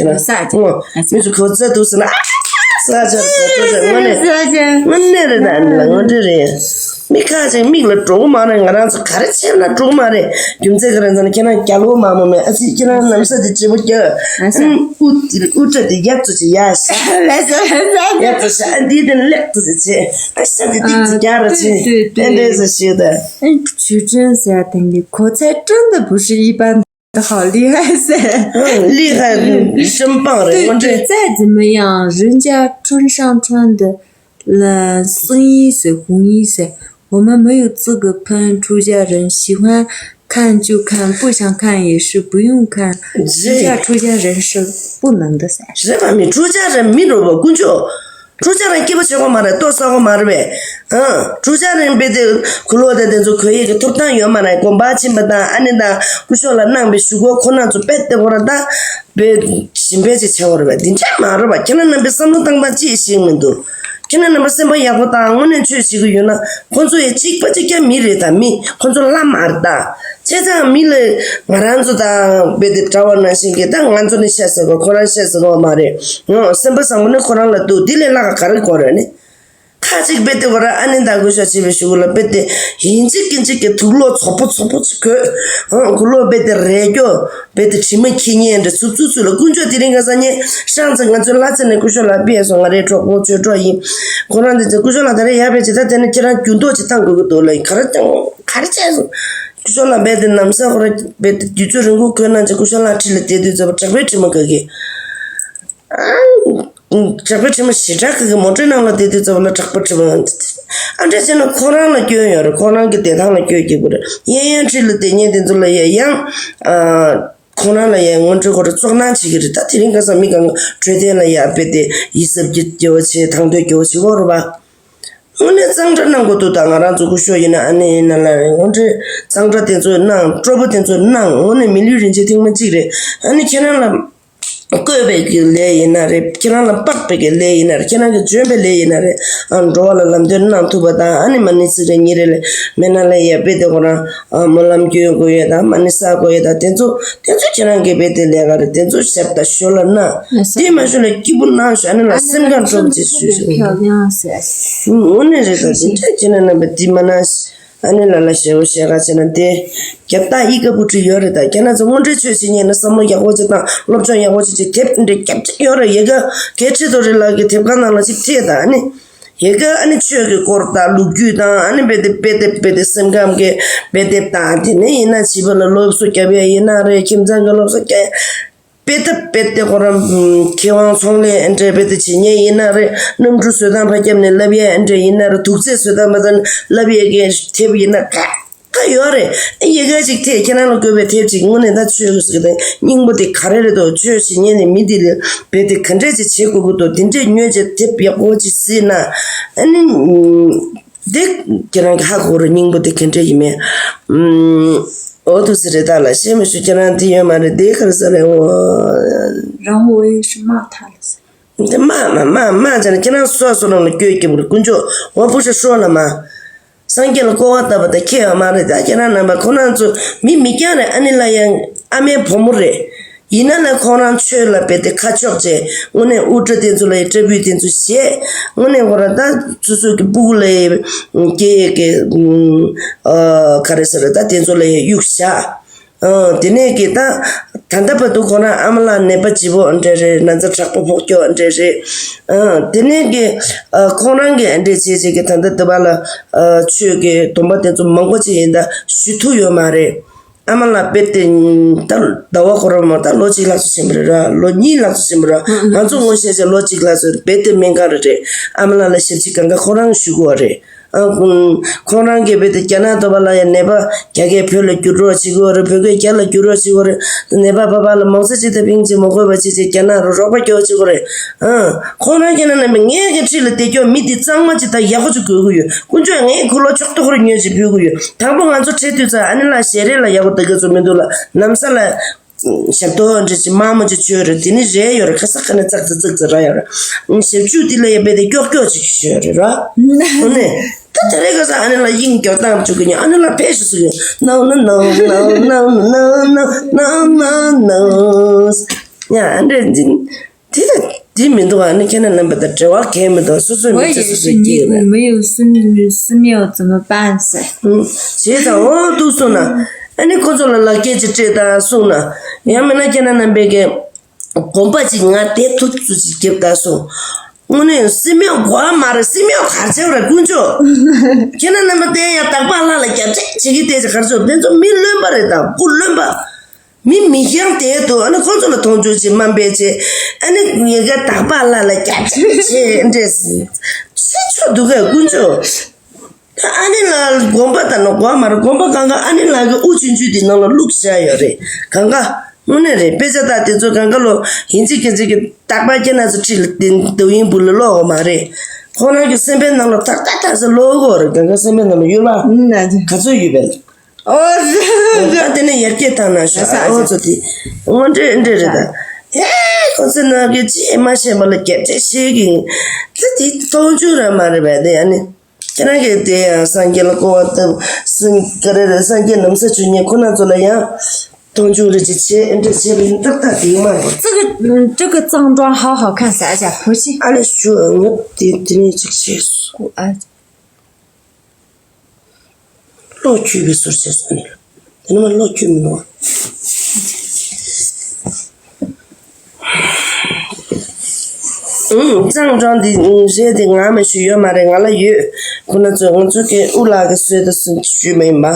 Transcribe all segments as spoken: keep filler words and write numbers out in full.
དེ་ན་ས་ཆ་ངོ་མི་ཚོ་གོ་ཚ་འདུག་ཟེར་ན་ཨ་ས་ཆ་གོ་ཚ་དེ་དངོས་གནས་དངོས་གནས་རེད། ད་ངོ་འདྲི་རེད། མི་ཁ་ཅིག་མིག་ལ་འགྲོ་གི་མ་རེད། ང་རང་ཚོ་ག་རེ་བྱས་ན་འགྲོ་གི་མ་རེད། རྒྱུ་མཚན་ག་རེ་ཟེར་ན་ཁྱེད་རང་རྒྱལ་པོ་མ་མོ་མེད། ཨ་ཙི་ཁྱེད་རང་ལམ་ས་དེ་བརྗེ་པོ་རྒྱག་ཨ་ཙི་དབུ་དབུ་སྐྲ་དེ་ཡག་ཚོ་ཅིག་ཡག་ཤ་ཡག་ཚོ་ཤ་ཨ་འདི་དེ་ལེགས་ཚོ་ཅིག་བྱེད། ཨ་ཤ་དེ་ཏིག་ཙི་རྒྱག་ར་ཅིག་ཨ་འདྲས་ཟེར་ཞུས་ད། 主持人 ཟེར་དེ་འདི་གོ་ཚད་真的不是一般的好厉害噻。 厉害，真棒了，对对，我这再怎么样，人家穿上穿的，呃，声音是红衣是，我们没有资格喷出家人，喜欢看就看，不想看也是不用看，评价出家人是不能的噻。 རེད་པ། མི་出家人མི་རུ་བ་དཀོན་མཆོག 出家人སྐྱིད་པོ་བྱེད་དགོས་མ་རེད། ལྟོ་ཟ་དགོས་མ་རེད་པས། ཨང་། 出家人 རྦད་དེ་གུ་ལོ་དེ་དེ་ཚོ་གོ་ཡས་ཀྱི་ཐོབ་ཐང་ཡོད་མ་རེད། དགོན་པ་ཕྱིན་པ་དང་ཨ་ནི་དང་སྐུ་ཞབས་ལ་གནང་བའི་གཞུག་གུ་ཁོ་རང་ཚོ་རྦད་དེ་ཁོ་རང་ད་རྦད་ཞིམ་པའི་ཅིག་བྱེད་དགོས་རེད་པས། འདི་འདྲ་མ་རེད་པ། ཁྱེད་རང་རྣམ་པའི་བསམ་བློ་བཏང་སྟངས་ཅིག་ཤེས་མི་འདུག་ཁྱེད་རང་རྣམ་པ་སེམས་པ་ཡག་པོ་དང་དངོས་གནས་ཆོས་བྱེད་ཀྱི་ཡོད་ན་ཁོ་ཚོ་ཡང་གཅིག་པ་གཅིག་རྐྱང་མི་རེད། ད་མི་ཁོ་ཚོ་བླ་མ་རེད་ད། བྱས་ཙང་མི་ལ་ང་རང་ཚོ་དང་རྦད་དེ་འདྲ་བ་ནང་བཞིན་གྱི་ད་ང་ཚོ་ནི་ཤ་ཟ་དགོས། ཁོ་རང་ཤ་ཟ་དགོས་མ་རེད། ཨང་། སེམས་པ་བཟང་པོ་ནི་ཁོ་རང་ལ་འདུག་འདི་ལས་ལྷག་ག་རེ་དགོས་རེད་ནི། ཁ་ཅིག་རྦད་དེ་ཁོ་རང་ཨ་ནི་དང་སྐུ་ཞབས་བྱེད་པའི་གཞུག་གུ་ལ་རྦད་དེ་ཡིན་གཅིག་མིན་གཅིག་གི་དུག་སློག་ཚོགས་པོ་ཚོགས་པོ་ཅིག་གོན། ཨང་། གུ་ལོ་རྦད་དེ་རས་སྐྱོ་རྦད་དེ་དྲི་མ་འཁྱེར་མཁན་འདྲ་ཚུབ་ཚུབ་ཚུབ་ལ། དཀོན་མཆོག་དེ་རིང་ཁ་སང་ཉིན་ཤང་ཚེ་ང་ཚོའི་ལྷ་རྩེ་ནས་སྐུ་ཞབས་ལགས་ཕེབས་སོང་། ང་རའི་གྲོགས་པོ་ཆོས་གྲོགས་ཡིན། ཁོ་རང་དེ་ཚོ་སྐུ་ཞབས་ལགས་ད་རེས་ཡར་ཕེབས་བྱས། ད་དེ་ནས་ཁྱེད་རང་འགྱུར་ལྡོག་ཅིག་བཏང་དགོས་ཀྱི་འདུག་ལབ། ག་རེ་བཏང་ག་རེ་བྱས་སོང་། སྐུ་ཞབས་ལགས་རྦད་དེ་ནམ་ཟླ་ཁོ་རང་རྦད་དེ་དུས་ཚོད་རིང་པོ་འགོར་གནང་བྱས་སྐུ་ཞབས་ལགས་འཁྲིས་ལ་བསྡད་དུས་ཙམ་པ་གྲགས་པའི་དྲི་མ་ག་གི། ཨང་། གྲགས་པའི་དྲི་མ་ཞེ་དྲག་གི་མོ་ཊའི་ནང་ལ་བསྡད་དུས་ཙམ་ལ་གྲགས་པ་དྲི་མ། ཨ་འདྲ་བྱས་ན་ཁོ་རང་ལ་སྐྱོན་ཡོད་རེད། ཁོ་རང་གི་བསྡད་སྟངས་ལ་སྐྱོན་སྐྱེ་དགོས་རེད། གཡས་གཡོན་འཁྲིས་ལ་བསྡད་མཁན་དེ་ཚོ་ལ་ཡང་ཡང་ཨ་ཁོ་རང་ལ་ཡང་ངོ་སྤྲོད་ཁོ་རང་བཙོག་སྣང་བྱེད་ཀྱི་རེད། ད་དེ་རིང་ཁ་སང་མི་གང་ག་འཕྲོད་བསྟེན་ལ་ཡང་རྦད་དེ་ཡིད་གཟབ་རྒྱུ་སྐྱེ་བ་བྱེད། དང་དོད་སྐྱེ་བ་བྱེད་དགོས་རེད་པ། དངོས་གནས་གཙང་སྦྲ་གནང་དགོས་འདུག་ད་ང་རང་ཚོ་སྐུ་ཞབས་ཡིན་ན་ཨ་ནི་ཡིན་ན་ལ་རེད། དངོས་གནས་གཙང་སྦྲ་དེ་ཚོ་གནང་། སྤྲོ་པོ་དེ་ཚོ་གནང་། དངོས་གནས་མི་ལུས་རིན་ཆེན་ཐེངས་མ་གཅིག་རེད། ཨ་ནི་ཁྱེད་རང་ལ་བསྐོས་པའི་གི་ལས་ཡིན་ན་རེད། ཁྱེད་རང་ལ་དཔག་པའི་གི་ལས་ཡིན་ན་རེད། ཁྱེད་རང་གི་འཇོན་པའི་ལས་ཡིན་ན་རེད། ཨ་འགྲོ་བ་ལ་ལམ་སྟོན་གནང་ཐུབ་པ་དང་། ཨ་ནི་མ་ཎི་ཚིག་རེ་གཉིས་རེ་ལས་མེད་ན་ལས་ཡ་རྦད་དེ་ཁོ་རང་ཨ་སྨོན་ལམ་སྐྱོན་དགོས་ཡ་དང་མ་ཎི་བསགས་དགོས་ཡ་དང་དེ་ཚོ་དེ་ཚོ་ཁྱེད་རང་གི་རྦད་དེ་ལས་ཀ་རེད། དེ་ཚོ་ཞབས་དང་ཞོར་ལ་གནང་། དེ་མ་ཞོར་ལ་སྐྱིད་པོ་གནང་ཞོག་ཨ་ནི་ལ་སེམས་ཁམས་སྤྲོ་པོ་བྱེད་ཤོག་དངོས་གནས་རེད། ད་དེ་འདྲ་ཁྱེད་རང་རྣམ་པ་དེ་མ་གནང་། ཨ་ནི་ལ་ལ་ཞེ་བོ་ཞེ་ག་བྱས་ན་དེ་རྒྱབ་རྟགས་ཨི་ཀ་པུ་ཀྲི་ཡོད་རེད། ད་ཁྱེད་རང་ཚོ་དངོས་འབྲེལ་ཆོས་བྱེད་མཁན་ནི་བསམ་བློ་ཡག་པོ་ཅིག་བཏང་། སློབ་སྦྱོང་ཡག་པོ་ཅིག་བྱེད། དེབ་འདྲ་རྒྱབ་ཅིག་ཡོད་རེད། ཡ་ག་གལ་ཆེ་དོ་རེད་ལ་གི་དེབ་ཁང་ནང་ལ་ཅིག་ཁྲིད་ད། ཨ་ནི་ཡ་ག་ཨ་ནི་ཆོས་ཀྱི་སྐོར་དང་ལོ་རྒྱུས་དང་ཨ་ནི་རྦད་དེ་རྦད་དེ་རྦད་དེ་སེམས་ཁམས་ཀྱི་རྦད་དེ་དང་དེ་ནས་ཡིན་ན་བྱིས་པ་ལ་སློབ་གསོ་རྒྱབ་ཡ་ཡིན་ན་རེད། ཁྱིམ་ཚང་གི་སློབ་གསོ་རྒྱབ་ཡ། དཔེ་ལྟ་དཔེ་དེ་ཁོ་རང་མཁས་དབང་ཚོང་ལས་ཨེ་འདྲས་དཔེ་དེ་བྱེད་མཁན་ཡིན་ན་རེད། གནམ་གྲུ་བཟོ་སྟངས་ཕར་རྒྱབ་ནས་བསླབ་ཡས་ཨེ་འདྲས་ཡིན་ན་རེད། དུག་རྫས་བཟོ་སྟངས་ཕར་ཚུར་བསླབ་ཡས་ཀྱི་དེབ་ཡིན་ན་ག་ག་ཡོད་རེད། ཨེ་ཡི་གེ་ཅིག་ཐེབས། ཁྱེད་རང་ལ་དགོས་པའི་དེབ་ཅིག་དངོས་གནས་ད་ཆོས་ཀྱི་ཟེར་གི་དང་སྙིང་པོ་དེ་ག་རེ་རེད་དོ། ཆོས་བྱེད་མཁན་ནི་མི་དེ་ལ་དཔེ་དེ་ག་འདྲས་ཅིག་བྱེད་དགོས་ཀྱི་འདུག་དེ་འདྲས་ཉོས་བྱས་དེབ་ཡག་པོ་ཅིག་གཟིགས་ན་ཨ་ནི། དེ་ཁྱེད་རང་གི་ཧ་གོ་རེད། སྙིང་པོ་དེ་ག་འདྲ་ཡིན་མིན། ཨུམ། འོ་དུ་ཟེར་རེད། ད་ལ་ཤེས་མི་ཤེས་ཁྱེད་རང་དེ་ཡོད་མ་རེད། དེ་ག་རེ་ཟེར་རེད། འོ། རང་འོ་ཡེ་ཤུ་མ་ཐ་ལ་ཟེར། དེ་མ་མ་མ་མ་ཟེར་ན་ཁྱེད་རང་སོ་སོ་རང་ལ་སྐྱོན་སྐྱེ་བར་དཀོན་མཆོག་འོ་བུ་ཤ་ཧྲོ་ལ་མ། སངས་རྒྱས་ལ་སྐོར་བ་བཏབ་པ་དང་ཁྱད་ཡོད་མ་རེད། ད་ཁྱེད་རང་རྣམ་པ་ཁོ་རང་ཚོ་མི་མི་རྐྱང་རེད། ཨ་ནི་ལ་ཡང་ཨ་མའི་བུ་མོ་རེད། ཡིན་ན་ལས་ཁོང་རང་ཆོས་ལ་དཔེ་དེ་ཁ་ཕྱོགས་བྱས། དངོས་གནས་དབུ་སྐྲ་དེ་ཚོ་ལ་ཡི་སྐྲ་ཕུད་དེ་ཚོ་བཞེས། དངོས་གནས་ཁོ་རང་ད་སོ་སོ་གི་སྤུ་གུ་ལ་ཡི་སྐྱེ་ཡས་ཀྱི་ཨ་ག་རེ་ཟེར་ད་དེ་ཚོ་ལ་ཡི་གཡུག་བཞག་ཨ་དེ་ནས་ཀྱི་ད་ད་ལྟ་བར་དུ་ཁོ་རང་ཨ་མ་ལགས་ནད་པ་ལྗིད་པོ་འདྲ་རེད། ན་ཚ་དྲག་པོ་ཕོག་རྒྱུ་འདྲ་རེད། ཨ་དེ་ནས་ཀྱི་ཨ་ཁོང་རང་གི་འདྲ་བྱས་བྱས་ཀྱི་ད་ལྟ་དུ་བ་ལ་ཨ་ཆོས་ཀྱི་སྡོམ་པ་དེ་ཚོ་མང་པོ་ཅིག་ཡིན་ད་ཞུ་ཐུབ་ཡོད་མ་རེད། ཨ་མ་ལགས་རྦད་དེ་ད་ཟླ་བ་ཁོ་རང་མ་ད་ལོ་གཅིག་ལྷག་ཙམ་ཕྱིན་པ་རེད་ར། ལོ་གཉིས་ལྷག་ཙམ་ཕྱིན་པ་ར། ང་ཚོ་ངོ་ཤེས་བྱས་ལོ་གཅིག་ལྷག་ཙམ་རྦད་དེ་སྨན་ཁང་རེད་རེད། ཨ་མ་ལགས་ལ་ཞབས་ཕྱི་གང་ག་ཁོ་རང་ཞུ་གི་ཡོད་རེད། ཨ་ཁོང་རང་གིས་རྦད་དེ་རྒྱ་ནག་ཏོ་བ་ལ་ཡང་ནད་པ་རྒྱ་སྐད་བོད་ལ་བསྒྱུར་རོགས་བྱེད་གི་ཡོད་རེད། བོད་སྐད་རྒྱ་ལ་བསྒྱུར་རོགས་བྱེད་གི་ཡོད་རེད། ནད་པ་ཕ་བ་ལ་མང་ཚོགས་ཅིག་ད་ཕིང་ཅིག་མ་དགོས་པ་ཅིག་ཅིག་རྒྱ་ནག་རུ་རོགས་པ་རྒྱོབ་བྱེད་གི་ཡོད་རེད། ཨ་ཁོང་རང་རྒྱ་ནག་ནང་མི་ངའི་གི་འཁྲིས་ལ་བསྡད་རྒྱུ་མི་འདི་གཙང་མ་ཅིག་ད་ཡག་པོ་ཅིག་དགོས་གི་ཡོད། དཀོན་མཆོག་ངའི་ཁུ་ལོ་ཕྱོགས་ཏོ་ཁོ་ར་ཉོས་ཅིག་ཕུལ་གི་ཡོད། དང་པོ་ང་ཚོ་འཕྲད་དུས་ཙང་ཨ་ནི་ལ་ཞལ་རས་ལ་ཡག་པོ་ད་ག་ཚོད་མི་འདུག་ལ་ལམ་ས་ལ། ཞབས་ཏོག་འདྲ་ཅིག་དམར་མོ་ཅིག་མཆོད་རེད། དེ་ནི་རས་ཡོད་རེད། ཁ་ས་ཁ་ནས་ཙག་ཙིག་ཙག་ཙིག་ར་ཡོད་རེད། ཞབས་ཕྱུག་དེ་ལ་ཡ་རྦད་དེ་ཀྱོག་ཀྱོག་ཅིག་མཆོད་རེད་ར། འོ་ནས་ད་དེ་རེད་ག་ས་ཨ་ནི་ལ་དབྱིངས་སྐྱོ་སྟངས་བཅུག་གི་ཉོན། ཨ་ནི་ལ་ཕེབས་ཤིག་ཟེར་གི་ནོ་ནོ་ནོ། ཡ་ཨ་འདྲས་འཛིན། དེ་ལ་དེ་མི་འདུག་ཨ་ནི་ཁྱེད་རྣམ་པ་དང་འབྲེལ་བ་གང་ཡང་མི་འདུག་སོ་སོའི་མི་ཚེ་སོ་སོས་སྐྱེལ་ཡོད་རེད། 我也是，你没有寺，寺庙怎么办噻？ ཨུམ། བྱས་ཙང་འོ་འདུག་སོང་ན། ཨ་ནི་ཁོ་ཚོ་ལ་ལག་སྐྱེལ་ཅིག་སྤྲད་ད་སོང་ན། ཡང་མིན་ན་ཁྱེད་རྣམ་པས་ཀྱི་གོམ་པ་ཅིག་ང་དེ་ཐུབ་ཚོད་ཅིག་རྒྱབ་ད་སོང་། དངོས་གནས་སེམས་ཡོད་དགོས་མ་རེད། སེམས་ཡོད་གར་བྱེད་ར་དཀོན་མཆོག་ཁྱེད་རྣམ་པ་དེ་ཡང་དག་པ་ལྷ་ལ་རྒྱབ་ཆེ་བྱེད་ཀྱི་དེ་ཅིག་གར་ཆོག་དེ་ཚོ་མི་བླུན་པ་རེད་ད་སྐུ་བླུན་པ། མི་མི་རྐྱང་དེ་དུ་ཨ་ནི་ཁོང་ཚོ་ལ་མཐོང་ཆུང་བྱེད་དམའ་འབེབས་བྱེད། ཨ་ནི་ངེད་ཀ་དག་པ་ལ་ལ་རྒྱབ་ཆེ་བྱེད་འདྲེས་ཆེ་ཆོག་འདུག་གས་དཀོན་མཆོག་ད་ཨ་ནི་ལ་དགོན་པ་དང་ནོ་དགོན་མ་རེད། དགོན་པ་གང་ག་ཨ་ནི་ལ་གི་དབུ་ཆུང་ཆུང་དེ་ནང་ལ་བླུགས་བཞག་ཡོད་རེད། གང་ག་དངོས་གནས་རེད། དཔེ་ཆ་དག་དེ་ཚོ་གང་ག་ལོ་ཡིན་གཅིག་གིན་གཅིག་གི་རྟག་པར་ཁྱེད་རྣམ་ཚོ་ཁྲིད་ལ་དེ་འདུག་ཡིན་བུ་ལ་ཀློག་གོ་མ་རེད། ཁོ་རང་གི་སེམས་པའི་ནང་ལ་ཐག་ཐག་ཐག་ས་ཀློག་གོ་རེད། གང་ག་སེམས་པའི་ནང་ལ་ཡོད་ལ་ག་ཚོད་ཡོད་པས། ཨོ་ད་དེ་ནས་ཡར་སྐྱེད་བཏང་ན་ཤོག་ཨོ་ཚོ་དེ་དངོས་འབྲེལ་འདྲེ་རེད་ད། ཧེ་ཁོ་ཚོ་ནང་གི་ཅི་མ་ཤེས་པ་ལ་རྒྱབ་ཆེ་ཤེས་ཀྱི་ད་དེ་མཐོང་ཆུང་ར་མ་རེད་པས། དེ་ཡང་ནི་ཁྱེད་རང་གིས་དེ་ཡང་སངས་རྒྱས་ལ་སྐོར་བ་བཏབ་སེམས་ག་རེ་རེད། སངས་རྒྱས་ནམ་ས་ཆོས་ཉན་ཁོ་ན་ཚོ་ལ་ཡང་མཐོང་ཆུང་རེ་ཅི་བྱེད་འདྲེ་བྱེད་པའི་ཏག་ཏག་དེ་མ་རེད། 这个，嗯，这个藏装好好看，啥家婆去？ ཨ་ལེ་ཞུ་ངོ་དེ་དེ་ནས་ཅིག་བྱས་སོ། 啊， བློ་འཁྱུད་པའི་ཟུར་བྱས་སོང་ནས། དེ་ནི་མ་བློ་འཁྱུད་མི་འདུག་ཨ། ཨུང་། གཙང་སྦྲ་འདི་རེད་དེ་ང་མ་ཞུ་ཡོད་མ་རེད། ང་ལ་ཡོད། ཁོ་ན་ཚོས་ང་ཚོ་གི་དབུ་ལག་གི་སྲོལ་དུ་སུན་ཞུས་མ་ཡིན་པ།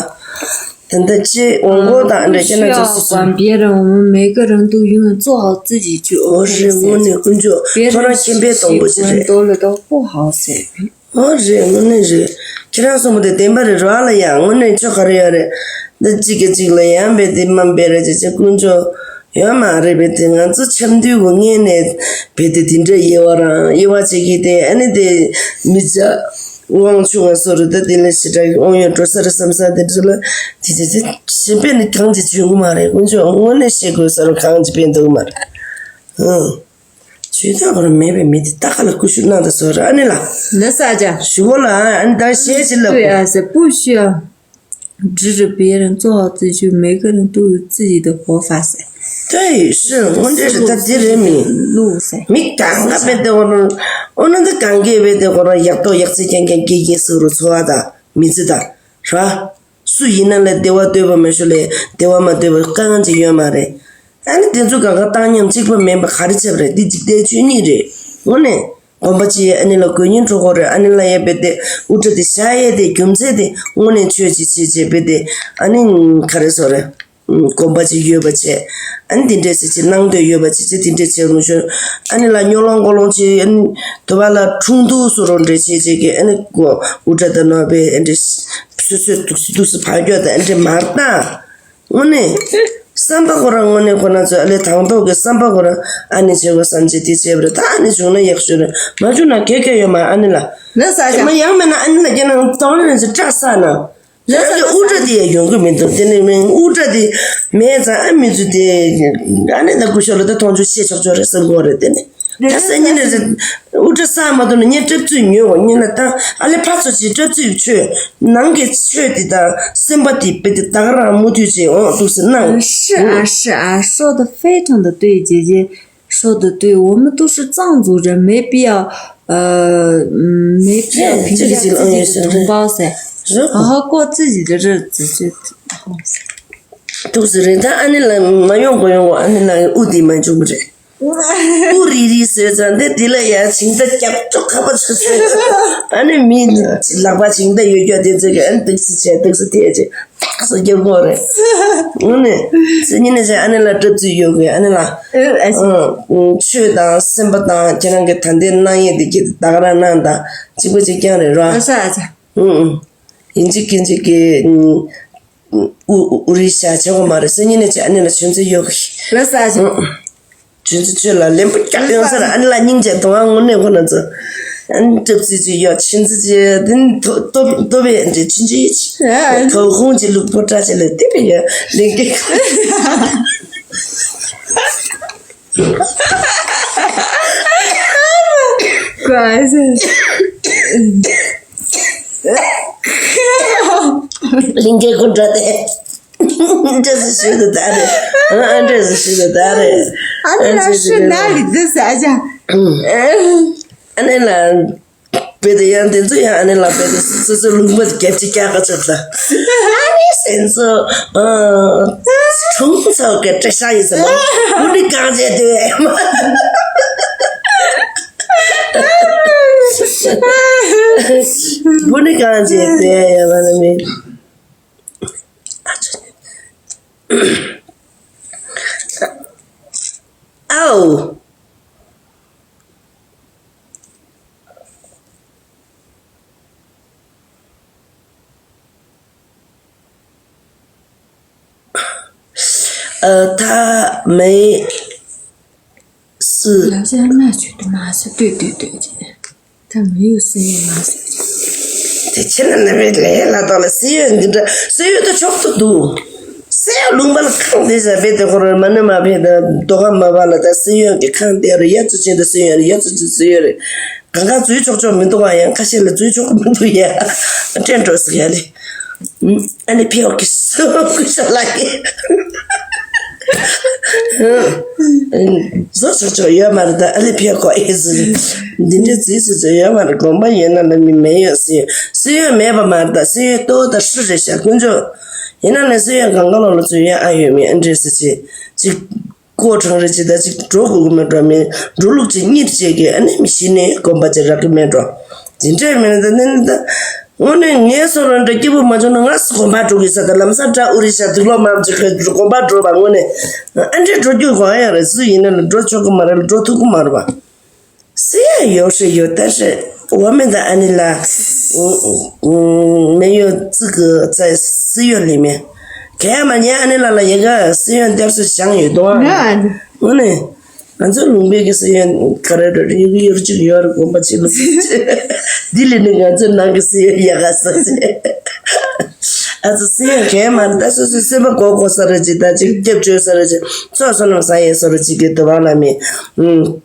དེ་འདྲ་ཅི་འོང་གོ་དང་འདྲ་ཁྱེད་རྣམ་ཚོ་སུ་སུ། 别人，我们每个人都永远做好自己就 ཨོ་རེད། དངོས་གནས་དཀོན་མཆོག་ཁོ་རང་མཁྱེན་པས་སྟོང་པོ་ཅིག་རེད། 别人喜欢多了都不好噻。 ཨོ་རེད། དངོས་གནས་རེད། ཁྱེད་རང་གསུངས་པ་དེ་བདེན་པ་རེད་རོགས་ལ་ཡང་དངོས་གནས་ཆོ་ག་རེ་ཡོད་རེད། འདི་གཅིག་གིས་གཅིག་ལ་ཡང་བས་དེ་དམའ་འབེབས་རེད་ཅེས་ཅེས་དཀོན་མཆོག་ཡོད་མ་རེད་པས། དེ་ང་ཚོ་འཆམ་མཐུན་གྱི་ངོས་ནས་བས་དེ་དེ་འདྲ་དབྱེ་བ་རང་དབྱེ་བ་བྱེད་ཀྱི་དེ་ཨ་ནི་དེ་མི་ཚ་དབང་ཆུང་བ་སོ་རུ་ད་དེ་ལས་ཞེ་དྲག་གི་དབང་ཡོད་འགྲོ་ས་རེད་བསམ་ས་དེ་འདྲ་ལ་དེ་དེ་དེ་གཞན་ཕན་ནི་གང་ཅི་བྱུང་གི་མ་རེད། དཀོན་མཆོག་དངོས་གནས་བཤད་དགོས་ས་རུ་གང་ཅི་ཕན་ཐོགས་གི་མ་རེད། ཨང་། ཇུས་ཐག་པ་ར་མེད་པའི་མི་དེ་ལྟ་ཁ་ལ་ཀུ་ཤུ་གནང་དང་ཟེར་བ་རེད། ཨ་ནི་ལ། ལ་ས་ཅ། ཞུ་བོ་ལ་ཨ་ནི་ད་ཞེས་ཅི་ལབ། 对啊，是不需要。只是别人做好自己，每个人都有自己的活法噻。 对，是我这是他敌人民。 路噻。 མི་གང་ག་བས་དེ་འོ་ན་འོ་ན་འདི་གང་གས་བས་དེ་འོ་ན་ཡག་ཏོ་ཡག་ཚིག་རྐྱང་རྐྱང་སྐྱེ་རྐྱང་ཟེར་རུ་འཚོ་བ་དང་མི་ཚེ་དང་ར། སུ་ཡིན་ན་ལས་བདེ་བ་འདོད་པ་མ་ཞུ་ལས་བདེ་བ་མ་འདོད་པ་དཀའ་ངལ་ཅིག་ཡོད་མ་རེད། ཨ་ནི་དེ་ཚོ་གང་ག་བཏང་སྙོམས་གཅིག་པ་མིན་པ་ག་རེ་བྱས་པ་རེད། འདི་འཇིག་རྟེན་ཆོས་ཉིད་རེད། དངོས་གནས་དགོན་པ་ཅིག་ཨ་ནི་ལ་དགོན་གཉེན་གྲོགས་པོ་རེད། ཨ་ནི་ལ་ཡ་བེད་དེ་དབུ་སྐྲ་དེ་བཞག་ཡས་དེ་རྒྱུ་མཚན་དེ་དངོས་གནས་ཆོས་ཅིག་བྱེད་ཅེས་བེད་དེ་ཨ་ནི་ག་རེ་ཟེར་རེད། དགོན་པ་ཅིག་ཡོད་པ་བྱས། ཨ་ནི་འདི་འདྲས་ཟེར་ཅིག་གནང་འདོད་ཡོད་པ་ཅིག་ཅིག་དེ་འདྲས་བྱས་རུང་ཞོར་ཨ་ནི་ལ་སྨྱོ་ལོང་མགོ་ལོང་ཅིག་ཨ་ནི་དུ་བ་ལ་ཁྲུང་ཐུང་སུ་རོ་འདྲས་བྱས་ཅིག་གི་ཨ་ནི་དབུ་སྐྲ་དང་ནོར་བས་ཨ་འདྲས་སོ་སོས་འདུག་སེ་འདུག་སེ་ཕར་རྒྱག་དང་ཨ་འདྲས་མར་བཏང་། དངོས་གནས། བསམ་པ་ཁོ་རང་དངོས་གནས་ཁོ་ན་ཚོས་ཨ་ལས་དང་ཐོག་གི་བསམ་པ་ཁོ་རང་ཨ་ནི་བྱེད་དགོས་བསམ་བྱེད་དེ་བྱས་པ་རེད། ད་ཨ་ནི་བྱུང་ན་ཡག་ཤོས་རེད། མ་བྱུང་ན་གལ་གལ་ཡོད་མ་ཨ་ནི་ལ། ལ་ས་ཆ། མ་ཡང་མེད་ན་ཨ་ནི་ལ་རྒྱ་ནང་གཏོང་རེས་ཀྱི་སྐྲ་ས་ན། ལ་ས་ཆ། དབུ་སྐྲ་དེ་ཡང་ཡོང་གི་མི་འདུག་དེ་ནི་མིན་དབུ་སྐྲ་དེ་མེད་ཙང་ཨ་མི་ཚོས་དེ་ཨ་ནི་ད་སྐུ་ཞབས་ལ་ད་མཐོང་ཆུང་བཤད་ཆོག་ཆོག་རེད་བསམ་གི་རེད་དེ་ནི། ད་སང་ཉིན་ནས་དབུ་སྐྲ་བསགས་མ་ཐུབ་ན་ངས་སྐྲ་བཙུགས་ཉོས་འོ་ཉིན་ལ་ད་ཨ་ལེ་ཕར་ཚུར་གྱིས་སྐྲ་བཙུགས་ཆོས་ནང་གི་ཆོས་དེ་དང་སེམས་པ་དེ་དཔེ་དེ་ད་ག་རང་མུ་མཐུད་བྱས་འོང་འདུག་ཟེར་གནང་། 是啊，是啊，说的非常的对，姐姐说的对，我们都是藏族人，没必要，呃，嗯，没必要评价自己的同胞噻，好好过自己的日子就好噻。 འདུག་ཟེར་རེད། ད་ཨ་ནི་ལ་མ་ཡོང་གོ་ཡོང་གོ་ཨ་ནི་ལ་དབུ་དེ་མ་བྱུང་བ་རེད། དབུ་རིལ་རིལ་བཟོས་ཙང་དེ་དེ་ལ་ཡང་བྱིངས་རྟ་རྒྱབ་ཅོག་ཁ་པ་ཆུ་ཚོད་ཨ་ནི་མི་ལག་པ་བྱིངས་རྟ་ཡོད་རྒྱུ་དེ་ཚོ་གི་ཨ་ནི་འདུག་སེ་བྱས་འདུག་སེ་དེ་བྱས་ཏག་སེ་རྒྱབ་གོ་རེད། དངོས་གནས་སེ་ཉིན་ནས་བྱས་ཨ་ནི་ལ་སྐྲ་བཙུགས་ཡོད་གི་ཨ་ནི་ལ་ཆོས་དང་སེམས་པ་དང་ཁྱེད་རང་གི་ད་ལྟའི་གནང་ཡས་དེ་གི་ད་ག་རང་གནང་དང་གཅིག་པ་གཅིག་རྐྱང་རེད་རོ། ཨ་ས་ཨ་ས། ཡིན་གཅིག་གིན་གཅིག་གི་ཨུ་ཨུ་རི་ཤ་བྱེད་དགོས་མ་རེད། སང་ཉིན་ནས་བྱས་ཨ་ནི་ལ་ཆུ་ཚོད་ཡོད་གི། ལ་ས་ཆ། ཆུ་ཚོད་ཆོས་ལ་ལན་པོ་རྒྱག་ཡོང་ས་ར་ཨ་ནི་ལ་སྙིང་རྗེ་དང་ཨ་དངོས་གནས་ཁོ་ན་ཚོ་ཨ་ནི་སྐྲ་བཙུགས་ཅིག་ཡོད་ཆུ་ཚོད་ཅིག་དེ་ནི་ཏོ་ཏོ་པའི་འདྲེ་ཆུན་ཆུན་ཡིད་ཆེས་གའུ་ཧུང་ཅིག་ལུག་པོ་སྐྲ་ཆ་ལ་དེ་བས་ཡོད་ལེན་གི། 怪事。 ལིང་གའི་ཀུན་འདྲ་དེ། འདྲ་ཟེར་ཞུ་དུ་ད་རེད། ཨ་ཨ་འདྲས་སུ་ཞིག་ད་རེད། ཨ་ནི་ལ་ཤི་ན་ལི་འདི་ཟ་ཅང་། ཨ་ནི་ལ། བེ་དེ་ཡང་དེ་ཚོ་ཡང་ཨ་ནི་ལ་བེ་དེ་སོ་སོ་ལུང་པ་རྒྱབ་ཅི་རྒྱག་ག་ཆགས་ལ། ཨ་ནི་སེམས་ཚོ་ཁྲུང་ཚོ་གི་བཀྲ་ཤ་ཡིན་ཟེར་ལ། བུ་ནི་གང་བྱས་དེ་བུ་ནི་གང་བྱས་དེ་ཡ་མ་ན་མི། ཨའོ། ཨ་ཐ་མེ་སི། ལབ་ཤ་ན་ཆུ་དུ་མ་སུ་ཏུ་ཏུ་ཏུ་ཅི། ད་མི་ཡུ་སི་ཡེ་མ་སུ་ཅི། དེ་ཁྱེད་ན་ནི་བེད་ལས་ལ་དོ་ལ་སི་ཡོད་འདི་འདྲ་སི་ཡོད་དུ་ཆོག་ཏུ་འདུག་སེ་ཡ་ལུང་པ་ལ་ཁང་དེ་ཟ་བེད་དེ་ཁོ་ར་མ་ནི་མ་བེད་དེ་རྡོ་ཁ་མ་བ་ལ་ད་སི་ཡོད་ཀྱི་ཁང་དེ་རུ་ཡ་ཙུ་ཅན་དུ་སི་ཡོད་རེད། ཡ་ཙུ་ཅན་སི་ཡོད་རེད། གང་ག་འཛུལ་ཆོག་ཆོག་མི་འདུག་བ། ཡང་ཁ་ཤས་ལ་འཛུལ་ཆོག་མི་འདུག་ཡ། དྲན་འགྲོ་ཟིག་ཡ་ལེ། ཨ་ནི་ཕེ་ཨོ་ཀི་སོ་ཀུ་ཤ་ལ་ཡེ། བཟོ་ཆོག་ཆོག་ཡོད་མ་རེད་ད། ཨ་ནི་ཕེ་ཨོ་ཀོ་ཨེ་ཟི། འདི་འདྲའི་རྫིས་སུ་ཚོ་ཡོད་མ་རེད། དགོངས་པ་ཡོད་ན་ལ་མི་མེད་ཡོད་སི་ཡོད་སི་ཡོད་མེད་པ་མ་རེད་ད། སི་ཡོད་ལྟོ་ད་ཧྲི་རེད་ཤག་དཀོན་མཆོག་ཡིན་ན་ལ་སི་ཡོད་གང་ག་ལོ་ལོ་ཚོ་ཡོད་ཨ་ཡོད་མེད་ཨ་འདྲེ་སི་ཅི་ཅིག་ཀོ་གྲང་རེ་ཅི་ད་ཅིག་འགྲོ་དགོས་ཀྱི་མེད་འགྲོ་མེད་འགྲོ་ལུགས་ཅིག་གཉིད་བྱེད་ཀྱི་ཨ་ནི་མི་ཤི་ནས་གོམ་པ་ཅིག་རག་གི་མེད་འགྲོ། དེ་འདྲས་མེད་ན་ད་ནི་ནི་ད་དངོས་གནས་ངའི་སོ་ར་འདྲ་སྐྱིད་པོ་མ་བྱུང་ན་ང་སུ་གོམ་པ་འགྲོ་གི་ས་ད་ལམ་སང་འདྲ་ཨུ་རི་ཤ་དུག་ལོག་མ་ཅིག་གི་གོམ་པ་འགྲོ་བ་དངོས་གནས་ཨ་འདྲས་འགྲོ་རྒྱུ་གང་ཡང་རེད། སུ་ཡིན་ན་ལ་འགྲོ་ཆོག་གི་མ་རེད་ལ་འགྲོ་ཐུབ་གི་མ་རེད་བ། སི་ཡ་ཡོ་ཧྲི་ཡོ་ཏ་ཧྲི་འོ་མེ་ད་ཨ་ནི་ལ་མེ་ཡོ་ཙི་གི་ཙ་སི་ཡོ་ལི་མེ་ག་ཡ་མ་ཉན་ཨ་ནི་ལ་ལ་ཡ་ག་སི་ཡོ་འདེབས་སུ་བཞེངས་ཡོད་དོ་ཨ། འོ་ནི་ང་ཚོ་ལུང་པའི་གི་སི་ཡོ་ག་རེ་རེ་ཡོ་གི་ཡོ་ཅིག་ཡོ་རེ་གོམ་པ་ཆེ་ལུ་འདི་ལི་ནི་ང་ཚོ་ནང་གི་སི་ཡོ་ཡ་ག་ས་ཆེ་ཨ་ཚོ་སི་ཡོ་ག་ཡ་མ་ད་སོ་སོ་སེམས་པ་གོ་གོ་ས་རེ་ཅིག་ད་ཅིག་སྐྱབས་བཅོལ་ས་རེ་ཅིག་ཚོགས་སོ་ནམ་ས་ཡེ་སོ་རེ་ཅིག་གི་དུ་བ་ལ་མེ་ཨུམ།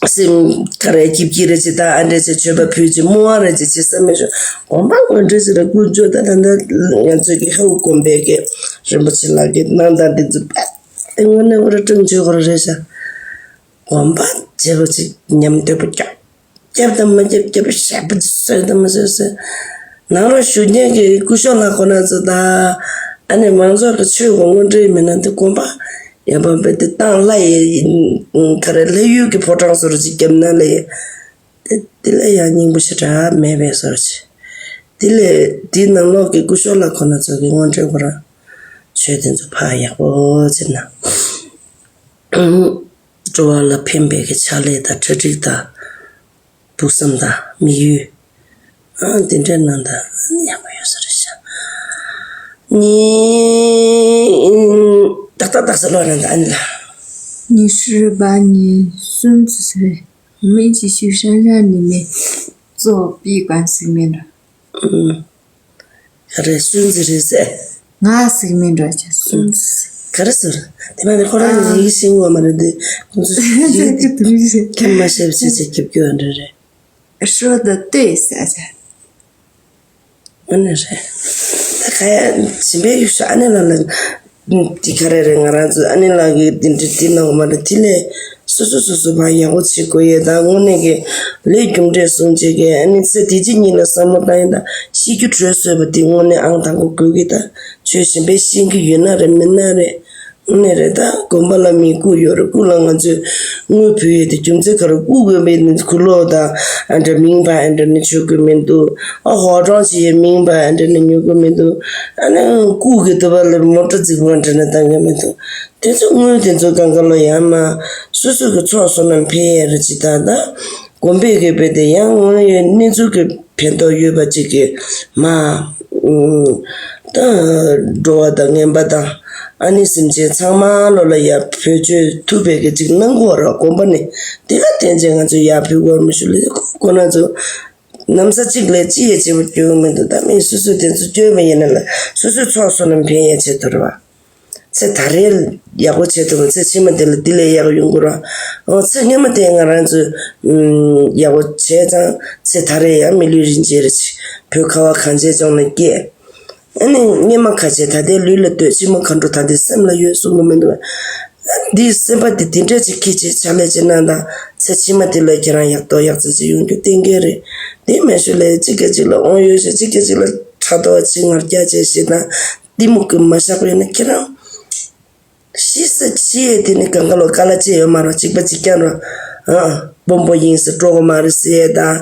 སེམས་ཁ་རེ་སྐྱིད་སྐྱིད་རེ་ཅི་ད་ཨ་འདྲེ་ཅི་མཆོད་པ་ཕུལ་ཅི་སྨོན་བ་རེ་ཅི་ཅི་བསམ་མེད་ཤོག་གོམ་པ་ངོ་འདྲེ་ཅི་རེ་ཀུན་སྤྱོད་ད་ད་ད་ང་ཚོས་ཀྱི་ཧེའུ་གོམ་པའི་གི་རིན་པོ་ཆེ་ལགས་ཀྱི་གནང་དང་འདི་ཚོ་པད་དེ་དངོས་གནས་འོ་ར་ཀྲུང་ཆོས་གོ་རེ་རེ་ཤ་གོམ་པ་བྱེད་པོ་ཅིག་ཉམས་དོད་པོ་ཀྱག་སྐྱབས་དང་མ་སྐྱབས་སྐྱབས་པ་ཞབས་པ་ཅིག་གསོལ་དང་མ་གསོལ་གསོལ། ནང་ལ་བཞུགས་མཁན་གྱི་སྐུ་ཞབས་ལགས་ཁོ་ན་ཚོ་དང་ཨ་ནི་མང་ཚོགས་ཀྱི་ཆོས་གོང་བུ་འདྲེས་མེད་ན་འདི་དགོན་པ་ཡོད་པ་བས་དེ་བཏང་ལྷ་ཡི་ག་རེ་ལྷ་ཡུལ་གྱི་ཕོ་བྲང་སོར་ཅིག་བརྒྱབ་ན་ལས་དེ་དེ་ལས་ཡང་སྙིང་པོ་ཞེ་དྲག་མེད་པའི་སོར་ཅིག་དེ་ལས་དེའི་ནང་ལོགས་ཀྱི་སྐུ་ཞབས་ལགས་ཁོ་ན་ཚོ་གི་དངོས་འབྲེལ་ཁོ་རང་ཆོས་དེ་ཚོ་ཕར་ཡག་པོ་བྱེད་ན་འགྲོ་བ་ལ་ཕན་པའི་གི་ཕྱག་ལས་དང་གྲ་སྒྲིག་དང་། ཕུགས་བསམ་དང་དམིགས་ཡུལ། ཨ་དེ་འདྲའི་ནང་དང་ཡག་པོ་ཡོད་ས་རེད་ཤག་ཉིན་ཏག་ཏག་ཏག་ས་ལོ་རེད་ད་ཨ་ནི་ལ། 你是把你孙子谁？我们一起去山上里面做闭关生面的。 ག་རེ་སུན་ཙི་རེད་ཟེར། ང་ཟིག་མིན་འགྲོ་ཅི་སུན་ཙི་ཟིག་ག་རེ་ཟེར། དེ་མ་ནི་ཁོ་རང་ཡིག་ཤེས་ངོ་མ་རེད་དེ། ཁོང་ཚོ་ཡིག་ཁྱེད་མ་ཤེས་ཅི་ཅི་རྒྱབ་རྒྱུ་འདྲ་རེད། 说的对， ཟེར་ཟེར། ཨ་ནི་རེད། ད་ག་ཡ་བྱིན་པའི་ཡུལ་ཤོག་ཨ་ནི་ལ་ལ། དེ་ག་རེ་རེད། ང་རང་ཚོ་ཨ་ནེ་ལགས་ཀྱིས་དེ་འདྲ་དེ་གནང་བ་མ་རེད། དེ་ལས་སོ་སོ་སོ་སོ་ཕར་ཡག་པོ་བྱེད་དགོས་ཡས་དང་། དངོས་གནས་ཀྱི་ལས་རྒྱུ་འབྲས་བཟུང་བྱེད་ཀྱི་ཨ་ནི་ཚེ་འདི་ཕྱི་གཉིས་ལ་བསམ་བློ་བཏང་ཡས་དང་ཤེས་རྒྱུ་གྲོས་བཟོས་པ་དེ་དངོས་གནས་ཨང་དང་པོ་དགོས་ཀྱི། ད་ཆོས་གཞན་པའི་ཤེས་ཀྱི་ཡོད་ན་རེད་མིན་ན་རེད། དངོས་གནས་རེད། ད་དགོན་པ་ལ་མི་བཀུག་ཡོད་རེད། བཀུག་ལ་ང་ཚོས་དངུལ་ཕུལ་ཡས་དེ་རྒྱུ་མཚན་ག་རེ། བཀུག་དགོས་པའི་ནི་ཁུ་ལོ་དང་ཨ་འདྲ་མིང་པ་ཨ་འདྲ་ནི་ཆོག་གི་མི་འདུག་ཨ་ཧོ་ཀྲང་བྱེད་ཡས་མིང་པ་ཨ་འདྲ་ནི་ཉོ་གི་མི་འདུག་ཨ་ནི་བཀུག་གི་དུ་བ་ལ་མོ་ཊ་རྫིག་པོ་ཨ་འདྲ་ནི་བཏང་གི་མི་འདུག་དེ་ཚོ་དངུལ་དེ་ཚོ་གང་ག་ལོ་ཡང་མ་སོ་སོ་གི་ཚོགས་སོ་ནམ་ཕན་ཡས་རེད་ཅི། ད་ད་དགོན་པའི་གི་བེ་དེ་ཡང་དངོས་ཡོད་གནས་ཚུལ་གི་ཕན་ཐོགས་ཡོད་པ་ཅིག་གི་མ། ད་འགྲོ་བ་དང་ངན་པ་དང་ཨ་ནི་སེམས་ཅན་ཚང་མ་ལོ་ལ་ཡ་བེད་སྤྱོད་ཐུབ་པའི་གི་ཅིག་གནང་དགོས་ར། དགོན་པ་ནི་དེ་ག་བརྟེན་ཅིག་ང་ཚོ་ཡ་ཕུལ་དགོས་མི་ཞུ་ལ་ཁོ་ན་ཚོ་ནམ་ས་གཅིག་ལས་ཅི་ཡ་བྱེད་པ་རྒྱུ་མི་འདུག་ད་མི་སོ་སོ་དེ་ཚོ་སྐྱོན་པ་ཡིན་ན་ལ་སོ་སོའི་ཚོགས་སོ་ནམ་ཕན་ཡ་བྱེད་ཐུབ་ར་བ། ཚེ་ད་རེས་ཡག་པོ་བྱེད་ཐུབ་པ་ཚེ་ཕྱི་མ་དེ་ལ་དེ་ལས་ཡག་ཡོང་གི་ར། ཨོ་ཚེ་སྔོན་མ་དེ་ང་རང་ཚོས་ཡག་པོ་བྱས་ཙང་ཚེ་ད་རེས་ཡང་མི་ལུས་རིན་ཆེན་རེ་ཆེ་བོད་ཁ་བ་གངས་ཅན་ལྗོངས་ལ་སྐྱེས། ཨ་ནི་སྔོན་མ་ཁ་ཆེ་ད་ལྟའི་ལུས་ལ་ལྟོས། ཕྱི་མ་ཁ་འགྲོ་ད་ལྟའི་སེམས་ལ་ཡོད་གསུང་གི་མི་འདུག་འདིའི་སེམས་པ་དེ་དེ་འདྲས་ཅིག་ཁྱེད་ཀྱིས་ཕྱག་ལས་བྱེད་གནང་དང་། ཚེ་ཕྱི་མ་དེ་ལ་ཁྱེད་རང་ཡག་ཐོག་ཡག་བརྩེགས་ཅིག་ཡོང་རྒྱུ་གཏན་འཁེལ་རེད། དེ་མ་ཞུ་ལས་གཅིག་ག་གཅིག་ལ་དབང་ཡོད་ཞེས། གཅིག་ག་གཅིག་ལ་ཕྲག་དོག་ཅིག་ངར་རྒྱག་བྱས་ཞེ་དང་གཏི་མུག་གིས་མ་བཞག་པ་ཡིན་ན། ཁྱེད་རང་ཤི་ས་ཤི་ཡས་དེ་ནི་གང་ག་ལོ་དཀའ་ལ་སྤྱད་ཡོད་མ་རེད། གཅིག་པ་གཅིག་རྐྱང་རོ། ཨ། སྦོམ་པོ་ཡིན་ཟེར་འགྲོ་གི་མ་རེད་ཟེར་ཡས་དང་།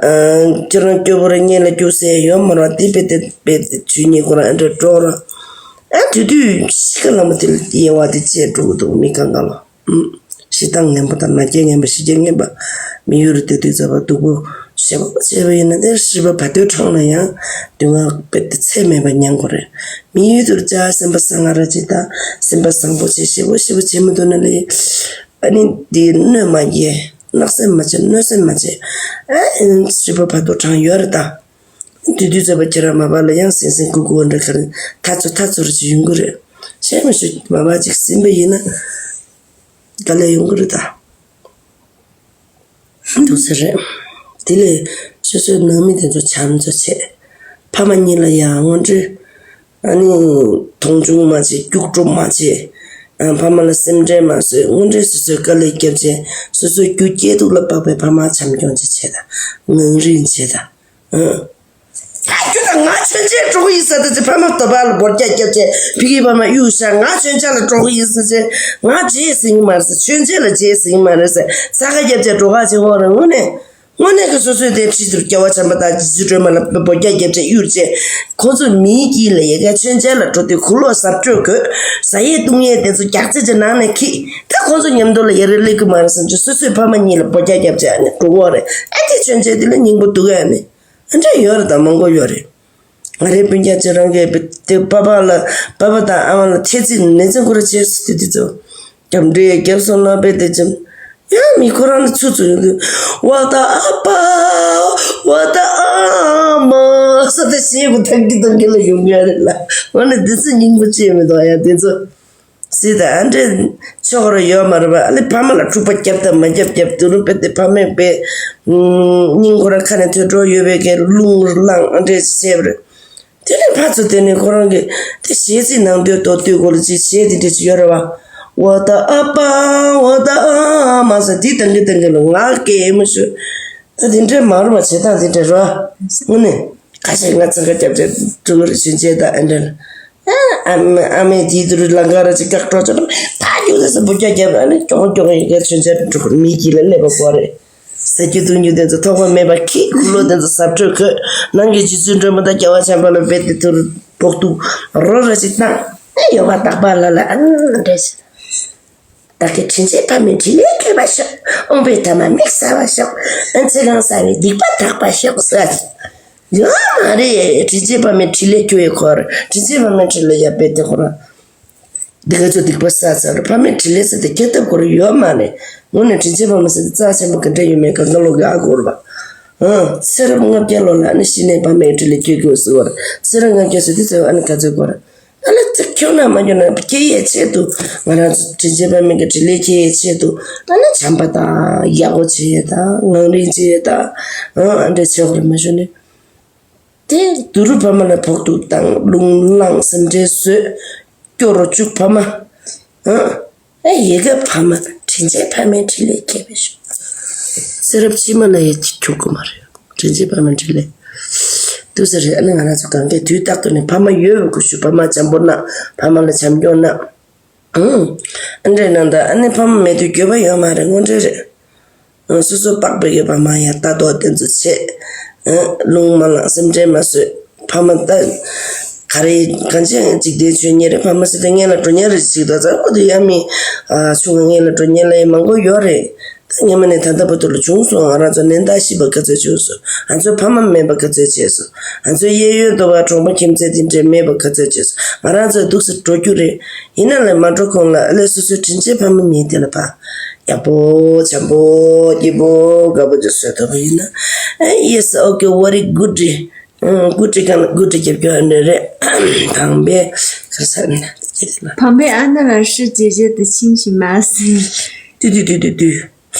ཨ། ཁྱེད་རང་སྐྱོ་པོ་རེད། སྔོན་ལ་སྐྱུག་ཟེར་ཡས་ཡོད་མ་རེད། དེ་དཔེ་དེ་དཔེ་དེ་ཇུས་ཉེས་ཁོ་རང་ཨ་འདྲ་འགྲོ་རོ། ཨ། དེ་དུས་ཤི་ཁ་ལ་མ་དེ་ལ་དབྱེ་བ་དེ་བཅད་འགྲོ་གི་འདུག་མི་གང་ག་ལོ། ཨུམ། ཤི་སྟངས་ངན་པ་དང་ན་རྒྱལ་ངན་པ་ཤི་རྒྱལ་ངན་པ། མི་ཡུལ་དུ་དུས་ཚོད་པ་སྡུག་པོ་ཞེ་པོ་བྱས་པ་ཡིན་ན། དེ་སྲིད་པ་བར་དོའི་འཕྲང་ལ་ཡང་སྡུག་བསྔལ་དཔེ་དེ་ཚད་མེད་པ་མྱང་དགོས་རེད། མི་ཡུལ་དུ་བྱ་སེམས་པ་གསང་སྔ་ར་ཅིག་དང་། སེམས་པ་བཟང་པོ་བྱེད་ཞེ་པོ་ཞེ་པོ་བྱེད་མི་འདུག་ན་ལས། ཨ་ནི་དེ་གནོད་མ་བྱེད། བརྣག་སེམས་མ་བྱེད། གནོད་སེམས་མ་བྱེད། ཨ། སྲིད་པ་བར་དོ་གྲངས་ཡོད་རེད་ད། དེ་དུས་ཚོད་པ་ཁྱེད་རང་མ་པ་ལ་ཡང་ཟིན་ཟིན་སྐུ་སྐུ་འདྲ་ག་རེ་ཐ་ཚོ་ཐ་ཚོ་རེ་ཅིག་ཡོང་གི་རེད། བཤད་མི་ཤེས། མ་པ་ཅིག་ཟིན་པ་ཡིན་ན་དཀའ་ལས་ཡོང་གི་རེད་ད། འདུག་ཟེར་རེད། དེ་ལས་སོ་སོའི་ནང་མི་དེ་ཚོ་བྱམས་བརྩེ་བྱེད། ཕ་མ་གཉིས་ལ་ཡང་དངོས་འབྲེལ། ཨ་ནི་མཐོང་ཆུང་མ་བྱེད། སྐྱུག་བྲོ་མ་བྱེད། ཨ། ཕ་མ་ལ་སེམས་ཁྲལ་མ་བཟོད། དངོས་འབྲེལ་སོ་སོའི་དཀའ་ལས་བརྒྱབ་བྱས། སོ་སོའི་རྒྱུ་སྐྱེས་སྡུག་ལ་དཔག་པའི་ཕ་མ་བྱམས་སྐྱོང་ཅིག་བྱེད་དང་། ངང་རིང་བྱེད་དང་། ཨ། ད་རྒྱུ་དང་ང་མཆོད་མཇལ་འགྲོ་གི་ཡིན་ཟེར་དུས་ཙམ། ཕ་མ་དོ་པ་ལ་འབོར་རྒྱག་རྒྱབ་བྱས་ཕ་གི་ཕ་མ་གཡུག་བཞག་ང་མཆོད་མཇལ་ལ་འགྲོ་གི་ཡིན་ཟེར་བྱས། ང་བྱས་ཟིན་གི་མ་རེད་ཟེར། མཆོད་མཇལ་ལ་བྱས་ཟིན་གི་མ་རེད་ཟེར། ཚ་ཁ་རྒྱབ་བྱས་འགྲོ་ཁ་བྱེད་དགོས་རེད། དངོས་གནས། དངོས་གནས་ཀྱི་སོ་སོའི་དེ་ཁྲིད་དུ་སྐྱེ་བ་བྱམས་པ་དང་རྗེ་བཙུན་སྒྲོལ་མ་ལ་འབོད་རྒྱག་རྒྱབ་བྱས་གཡུག་བྱས། ཁོ་ཚོ་མིའི་དཀྱིལ་ལ་ཡ་ག་མཆོད་མཇལ་ལ་འགྲོ་དུས་གོས་ལོག་གཟབ་སྤྲོས་གོས། ཟ་ཡས་བཏུང་ཡས་དེ་ཚོ་རྒྱགས་ཚད་ཀྱི་ནང་ནས་ཁྱེར། ད་ཁོ་ཚོ་མཉམ་དུ་ལ་ཡ་རེ་སླེབས་ཀྱི་མ་རེད་བསམ་བྱས་སོ་སོའི་ཕ་མ་གཉིས་ལ་འབོད་རྒྱག་རྒྱབ་བྱས་ཨ་ནི་འགྲོ་གི་རེད། ཨ་དེ་མཆོད་མཇལ་དེ་ལ་སྙིང་པོ་འདུག་གས། ཨ་ནི་ཨ་འདྲ་ཡོད་རེད། ད་མང་པོ་ཡོད་རེད། ང་རའི་སྤུན་ཀྱག་ཅིག་རང་གི་དེ་པ་ཕ་ལ་པ་ཕ་དང་ཨ་མ་ལ་ཐེ་ཚིག་ནེ་ཚིག་ཁོ་ར་བྱས་སོང་། དེ་དུས་ཚོད། རྒྱབ་འདྲེ་རྒྱབ་སོང་ལ་དཔེ་དེ་ཅིམ། ཡང་མི་ཁོ་རང་ལ་ཚུར་ཚུར་ཡོང་དུས། ཝ་ད་ཨ་ཕ། ཝ་ད་ཨ་མ། ས་ད་ཞེས་པ་ཐང་གི་ཐང་གི་ལ་ཡོང་ཡ་རེད་ལ། འོ་ན་འདི་ཚོ་སྙིང་པོ་ཅི་མི་འདུག་ཡ་འདི་ཚོ། སྲིད་ད་ཨ་འདྲེ་ཆོག་ར་ཡོད་མ་རེད་པ། ཨ་ལེ་ཕ་མ་ལ་འཁྲུག་པ་རྒྱབ་དང་མ་རྒྱབ་རྒྱབ་དུ་རུ་དཔེ་དེ་ཕ་མས་དཔེ། སྙིང་ཁོ་ར་ཁ་ནས་ཐོས་འགྲོ་ཡོད་པའི་གི་རླུང་ལངས་ཨ་འདྲེ་བྱས་པ་རེད། དེ་ནས་ཕར་ཚུར་དེ་ནས་ཁོ་རང་གིས་དེ་གཞས་ཚིག་ནང་དོན་མདོར་བསྡུས་སྐོར་ལ་ཅིག་གཞས་དེ་འདྲ་ཅིག་ཡོད་རེད་བ། ཝ་ད་ཨ་པ་ཝ་ད་ཨ་མ་ཟེར་དེ་ཏང་གི་ཏང་གི་ལ་ང་སྐད་མ་ཤོད། ད་དེ་འདྲ་མ་རུ་བ་བྱེད་སྟངས་དེ་འདྲ་རེད་བ། དངོས་གནས་ཁ་ཤས་ང་ཚང་ཁ་རྒྱབ་བྱས་འགྲོ་གི་རེད་ཞུ་བྱས་ད་ཨ་འདྲ་ལ། ཨ་མ་ཨ་མས་དེའི་དུ་རུ་ལང་ཀ་ར་ཅིག་བཀག་འགྲོ་ཆོག་ད་རྒྱུ་ད་ས་བུ་རྒྱ་རྒྱབ་ཨ་ནི་ཀྱོང་ཀྱོང་ཡི་གེ་ཞུ་བྱས་འགྲོ་གི་རེད། མི་གི་ལ་སླེབས་པ་གོ་རེད། ཟ་རྒྱུ་འཐུང་རྒྱུ་དེ་ཚོ་ཐོགས་པ་མེད་པ་ཁྱི་ཁུ་ལོ་དེ་ཚོ་ཟབ་སྤྲོས་གོས། ནང་གི་རྗེ་བཙུན་སྒྲོལ་མ་དང་རྒྱལ་བ་བྱམས་པ་ལ་རྦད་དེ་ཐུར་སྦོག་ཏུ་རོ་ར་ཅིག་བཏང་། ཨེ་ཡོ་བ་དག་པ་ལ་ལ་ཨང་འདྲེ་ཞིག་བདག་གི་དྲིན་ཆེན་ཕ་མའི་དྲིན་ལས་བསྐྱོད་པར་ཤོག་དབང་པོའི་ཐ་མ་མིག་གསལ་བར་ཤོག་ཨ་ཚེ་གང་ཟ་བའི་སྡིག་པ་དག་པར་ཤོག་ཟེར། ཡོད་མ་རེད། དྲིན་ཆེན་ཕ་མའི་དྲིན་ལས་བསྐྱོད་ཡོད་ཁོ་ར། དྲིན་ཆེན་ཕ་མའི་དྲིན་ལས་ཡ་རྦད་དེ་ཁོ་ར། འདི་ག་ཚོད་སྡིག་པ་བསགས་ཚར་རེད། ཕ་མའི་དྲིན་ལས་ཟེར་ཏེ་སྐྱེ་ཐབས་ཁོ་རང་ཡོད་མ་རེད། དངོས་གནས་དྲིན་ཆེན་ཕ་མ་ཟེར་ཏེ་རྩ་ཆེན་པོ་ག་འདྲ་ཡོད་མེད་གང་ག་ལོག་གི་ཨ་གོ་རེད་པ། ཨང་། ཚེ་རབས་ལྔ་བརྒྱ་ལོ་ལ་ནི་ཤི་ནས་ཕ་མའི་དྲིན་ལས་བསྐྱོད་དགོས་ཟེར་བ་རེད། ཚེ་རབས་ལྔ་བརྒྱ་ཟེར་དུས་ཚོད་ཨ་ནི་ག་ཚོད་གོ་རེད། ཨ་ནི་ཚེ་ཁྱོད་ན་མ་ཁྱོད་ན་སྐྱེ་ཡས་ཆེད་དུ་ང་རང་ཚོ་དྲིན་ཆེན་ཕ་མའི་གི་དྲིན་ལས་སྐྱེ་ཡས་ཆེད་དུ་ཨ་ནི་བྱམས་པ་དང་ཡག་པོ་བྱེད་ཡས་དང་ངང་རིང་བྱེད་ཡས་དང་ཨང་ཨ་འདྲ་བྱེད་དགོས་རེད་མ་གཞི་ནས། དེ་དུ་རུ་ཕ་མ་ལ་ཕོག་ཐུག་དང་རླུང་ལངས་སེམས་ཁྲལ་བཟོས། སྐྱོ་རུ་བཅུག་ཕ་མ། ཨ། ཨེ་ཡི་གེ་ཕ་མ་དང་དྲིན་ཆེན་ཕ་མའི་དྲིན་ལས་སྐྱེས་པའི་ཤོག་ཚེ་རབས་ཕྱི་མ་ལ་ཡ་གཅིག་ཁྱུག་གི་མ་རེད། དྲིན་ཆེན་ཕ་མའི་དྲིན་ལས། དུ་ཟེར་རེད། ཨ་ནི་ང་རང་ཚོ་གང་གས་དུས་རྟག་ཏུ་ནས་ཕ་མ་ཡོད་པའི་སྐུ་ཞུ་ཕ་མ་བྱམས་པོ་གནང་། ཕ་མ་ལ་བྱམས་སྐྱོང་གནང་། ཨང་། ཨ་འདྲས་གནང་ད་ཨ་ནི་ཕ་མ་མེད་དུས་འགྱོད་པ་ཡོད་མ་རེད། དངོས་འབྲེལ་རེད། སོ་སོ་པགས་པའི་གི་ཕ་མ་ཡང་ལྟ་རྟོག་དེ་ཚོ་བྱེད། རླུང་མ་ལངས་སེམས་ཁྲལ་མ་བཟོད། ཕ་མ་ལྟ། ག་རེ་གང་ཅི་ཡང་འཇིག་རྟེན་ཆོས་ཉིད་རེད། ཕ་མ་ཟེར་ཏེ་སྔན་ལ་འགྲོ་ཉེན་རེ་ཞིག་ད་ཚ་བོ་དེ་ཡང་མི། ཆུང་ང་སྔན་ལ་འགྲོ་ཉེན་ལ་ཡང་མང་པོ་ཡོད་རེད། ད་སྔན་མ་ནས་ད་ལྟ་བར་དུ་ལ་བྱུང་སོང་། ང་རང་ཚོ་ནན་ཏན་ཤི་བ་ག་ཚོད་བྱུང་སོང་། ང་ཚོའི་ཕ་མ་མེད་པ་ག་ཚོད་བྱས་སོང་། ང་ཚོའི་གཡས་གཡོན་དུ་བ་གྲོང་པ་ཁྱིམ་མཚེས་དེ་འདྲས་མེད་པ་ག་ཚོད་བྱས་སོང་། ང་རང་ཚོ་སྡུག་སུ་འགྲོ་རྒྱུ་རེད། ཡིན་ན་ལས་མ་འགྲོ་གོང་ལ་ཨ་ལས་སོ་སོའི་དྲིན་ཆེན་ཕ་མ་མིན་དེ་ལ་ཕ། ཡག་པོ་བྱམས་པོ་སྐྱིད་པོ་དགའ་པོ་ཅིག་བཟོས་ཐུབ་པ་ཡིན་ན། ཨེ་ཡེ་སི་ཨོ་ཀེ་ཝེ་རི་གུཌ་རེད། ཨང་། གུཌ་རེད་གང་ལ་གུཌ་རེད་རྒྱབ་སྐྱོར་ཨ་འདྲ་རེད། དང་པས་ག་ས་ཨ་འདྲ་ཁྱེད་ལ། 旁边安娜老师姐姐的亲戚吗？ དུ་དུ་དུ་དུ་དུ།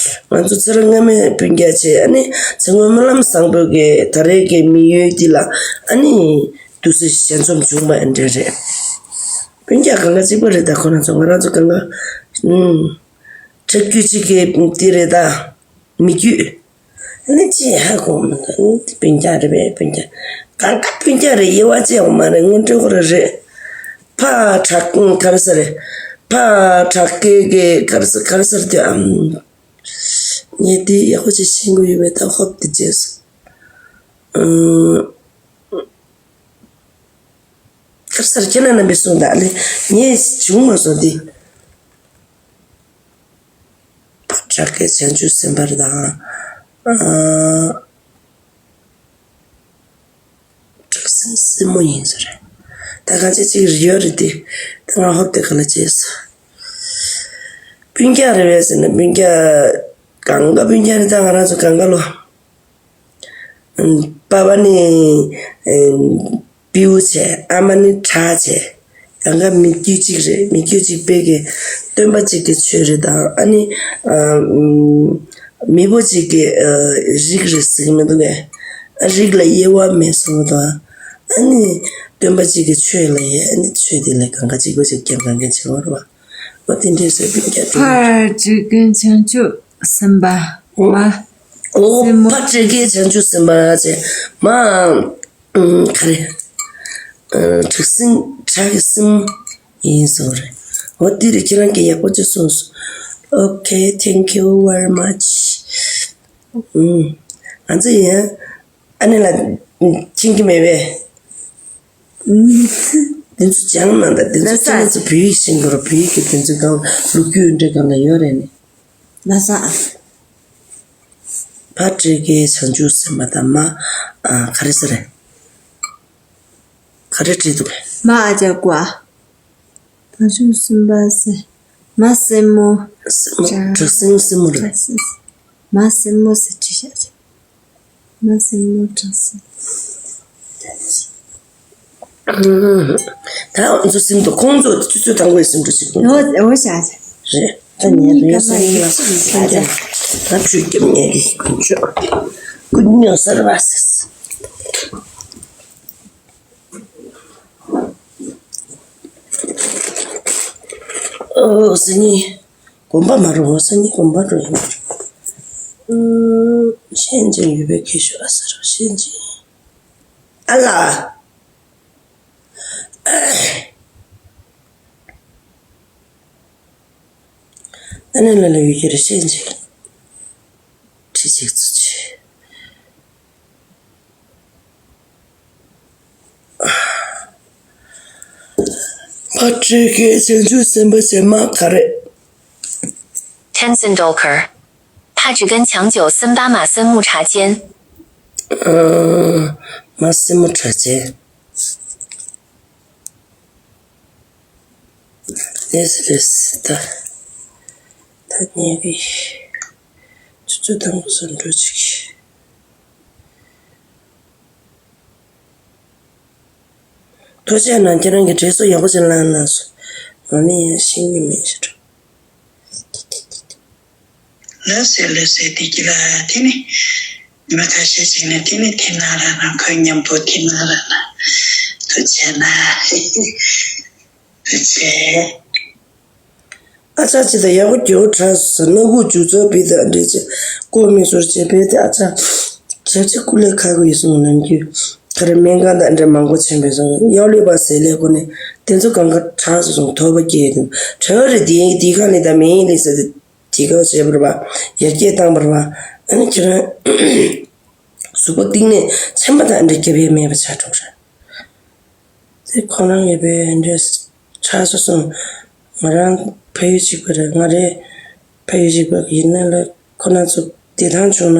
ང་ཚོ་ཚེ་རབས་སྔ་མའི་སྤུན་ཀྱག་བྱས་ཨ་ནི་ཚེ་སྔོན་སྨོན་ལམ་བཟང་པོའི་གི་ད་རེས་ཀྱི་དམིགས་ཡུལ་འདི་ལ་ཨ་ནི། དུས་ཚོད་ཞལ་འཛོམས་བྱུང་བ་འདྲ་རེད། སྤུན་ཀྱག་གང་ག་གཅིག་པ་རེད་ད། ཁོ་རང་ཚོ་ང་རང་ཚོ་གང་ག་ཨུམ། ཁྲག་རྒྱུད་གཅིག་གི་དེ་རེད་ད། མི་རྒྱུད། ཨ་ནི་ཅི་ཧ་གོ་མི་འདུག་ཨ་ནི་སྤུན་ཀྱག་རེད་པས། སྤུན་ཀྱག་གང་ག་སྤུན་ཀྱག་རེད། དབྱེ་བ་ཅི་ཡང་མ་རེད། སྔོན་འགྲོ་ཁོ་རང་རེད། ཕ་དྲག་ག་རེ་ཟེར་རེད། ཕ་དྲག་གི་གི་ག་རེ་ཟེར་ག་རེ་ཟེར་དུས་ཨམ། ངས་དེ་ཡག་པོ་ཅིག་ཤེས་ཀྱི་ཡོད་པས་ད། ཧོབ་དེ་རྗེས་སུ། ཨུམ། ཁ་སར་ཁྱེད་རང་རྣམ་པས་གསུངས་དང་ལེ། ངས་བྱུང་མ་སོང་དེ། ཕ་དྲག་གི་བྱང་ཆུབ་སེམས་དཔའ་དང་། ཨ། དྲག་སེམས་སྲིན་མོ་ཡིན་ཟེར། ད་གང་ཅི་ཅིག་ཡོད་རེད་དེ། ད་ང་ཧོབ་དེ་ག་ལ་བྱས་སོ། སྤུན་ཀྱག་རེད་པས་ཟེར་ན་སྤུན་ཀྱག་གང་ག་སྤུན་ཀྱག་རེད། ད་ང་རང་ཚོ་གང་ག་ལོ། པ་ཕ་ནི་སྤྲེའུ་བྱས། ཨ་མ་ནི་བྲག་བྱས། གང་ག་མི་རྒྱུད་གཅིག་རེད། མི་རྒྱུད་གཅིག་པའི་གི་སྟོན་པ་གཅིག་གི་ཆོས་རེད་དང་། ཨ་ནི་མི་བོ་གཅིག་གི་རིགས་རེད་ཟེར་གི་མི་འདུག་གས། རིགས་ལ་དབྱེ་བ་མེད་གསུངས་དང་། ཨ་ནི་སྟོན་པ་གཅིག་གི་ཆོས་ལ་ཡ། ཨ་ནི་ཆོས་དེ་ལ་གང་ག་གཅིག་པ་གཅིག་རྐྱང་གང་ག་བྱེད་པ་རེད་པ། འོ་དེ་འདྲས་ཟེར་བའི་རྒྱ་དེ། ཕར་བྲིས་མཁན་བྱང་ཆུབ་སེམས་དཔའ། མ། འོ། སེན་མོ། ཕ་སྤྲེལ་རྒན་བྱང་ཆུབ་སེམས་དཔའ་ཅེ། མ། ཨུམ། ག་རེ། ཨ། བྲག་སྲིན། བྲག་གི་སྲིན་མོ་ཡིན་ཟེར་བ་རེད། འོ་དེ་རེད། ཁྱེད་རང་གིས་ཡག་པོ་ཅིག་གསུངས་སོང་། Okay, thank you very much. ཨུམ། ང་ཚོ་ཡིན། ཨ་ནི་ལ་ཕྱིན་གྱི་མེད་པས། ཨུམ། དེ་ཚོ་སྦྱང་གནང་དང་། དེ་ཚོ་ལ་ས། ཁྱེད་རང་ཚོ་བོད་ཡིག་ཤེས་དགོས་ར། བོད་ཡིག་གི་དེ་ཚོ་གང་ལོ་རྒྱུས་འདྲ་གང་ལ་ཡོད་རེད་ནི། ལ་ས། ཕ་སྤྲེལ་རྒན་བྱང་ཆུབ་སེམས་དཔའ་དང་། མ། ཨ། ག་རེ་ཟེར་རེད། ག་རེ་བྲིས་འདུག་མ་ཨ་ཅག་ཀུ་ཨ། བྱང་ཆུབ་སེམས་དཔའ་ཟེར། མ་སེན་མོ། སེན་མོ། བྲག་སྲིན་སྲིན་མོ་རེད། བྲག་སྲིན། མ་སེན་མོ་ཟེར་བྲིས་བཞག་ཅིག་མ་སེན་མོ་བྲག་སྲིན། ད་ང་ཚོ་སེམས་དུ་ཁོང་ཚོ་ཆུ་ཚོད་དང་པོའི་སེམས་འགྲོ་ཞིག་འོ་འོ་བྱ་བྱ། རེད། ད་ཉལ་རེད། སེམས་ལ་ད་ཆུ་སྐྱབས་ཉལ་གི་ཆུ་ཀུན་ཉོ་སར་བ་སེ། ཨོ་སེ་ནི། དགོན་པ་མ་རུང་བ། སང་ཉིན་དགོན་པ་འགྲོ་ཡིན། ཨུམ། ཤན་ཅན་ཡོད་པའི་ཁྱད་ཆོས། ཨ་ས་རུ་ཤན་ཅན། ཨ་ལ། ཨ་ནི་ལ་ལ་ཡོད་ཀྱི་རེད། ཤན་ཅན། ཁྲི་གཅིག་ཚོ་ཆེ། ཕ་སྤྲེལ་རྒན་བྱང་ཆུབ་སེམས་དཔའ་ཟེར། མ་ག་རེ། Tenzin Dolkar. 帕纸根抢救森巴马森木察坚。 ཨ། མ་སེན་མོ་བྲག་ཅན། ལེས་ལེས། ད་ད་ཉལ་གི། ཆུ་ཚོད་དང་པོ་ཙམ་འགྲོ་ཅིག་ཐུགས་རྗེ་གནང་། ཁྱེད་རང་གིས་འགྲེལ་བཤད་ཡག་པོ་ཅིག་གནང་གནང་སོང་། ང་ནི་ཡང་ཤེས་ཀྱི་མེད་ཤག་ལོས་ཟེར་ལོས་ཟེར་དེ་གི་ལ་དེ་ནི། ཉི་མ་ཁ་ཤས་ཤིག་ནས་དེ་ནི་དེ་ན་ར་ན། ཁོའི་མཉམ་པོ་དེ་ན་ར་ན། ཐུགས་རྗེ་གནང་། ཐུགས་རྗེ། ཨ་ཅག་ཅི་ད་ཡག་པོ་རྒྱལ་པོ་གྲགས་སུ་སྣ་ཁུག་འཇུ་ཚོགས་པའི་དང་འདྲེས་ཀྱི་ཀོ་མི་སོར་བྱེད་པའི་དེ། ཨ་ཅག་བྱ་ཅི་ཀུ་ལེ་ཁ་གུ་ཡི་སོང་ནམ་རྒྱུ་ག་རེ་སྨན་ཁང་དང་འདྲེ་མང་པོ་ཆེན་པོའི་སོང་། གཡའུ་ལེ་པ་ཟེར་ལེ་ཁོ་ནི་དེ་ཚོ་གང་ག་གྲགས་སུ་སོང་། ཐོ་བ་སྐྱེས་དུ་བྲལ་རེ་དེ་དེ་ག་ནི་ད་མེ་ཡིན་ལེ་ཟེར་དེ་ག་བྱེད་པར་བ་ཡར་སྐྱེད་བཏང་པར་བ། ཨ་ནི་ཁྱེད་རང་གཟུགས་པོ་གཏིང་ནས་ཆེན་པོ་དང་འདྲེ་སྐྱེ་བའི་མེད་པ་ཆགས་འགྲོ་རེད། དེ་ཁོ་རང་གི་བོད་འདྲེ་ཆགས་སོ་སོང་། ང་རང་ཕ་ཡུལ་གཅིག་པ་རེད། ང་རེད་ཕ་ཡུལ་གཅིག་པ་ཡིན་ན་ལ་ཁོ་རང་ཚོ་བདེ་ཐང་བྱུང་ན་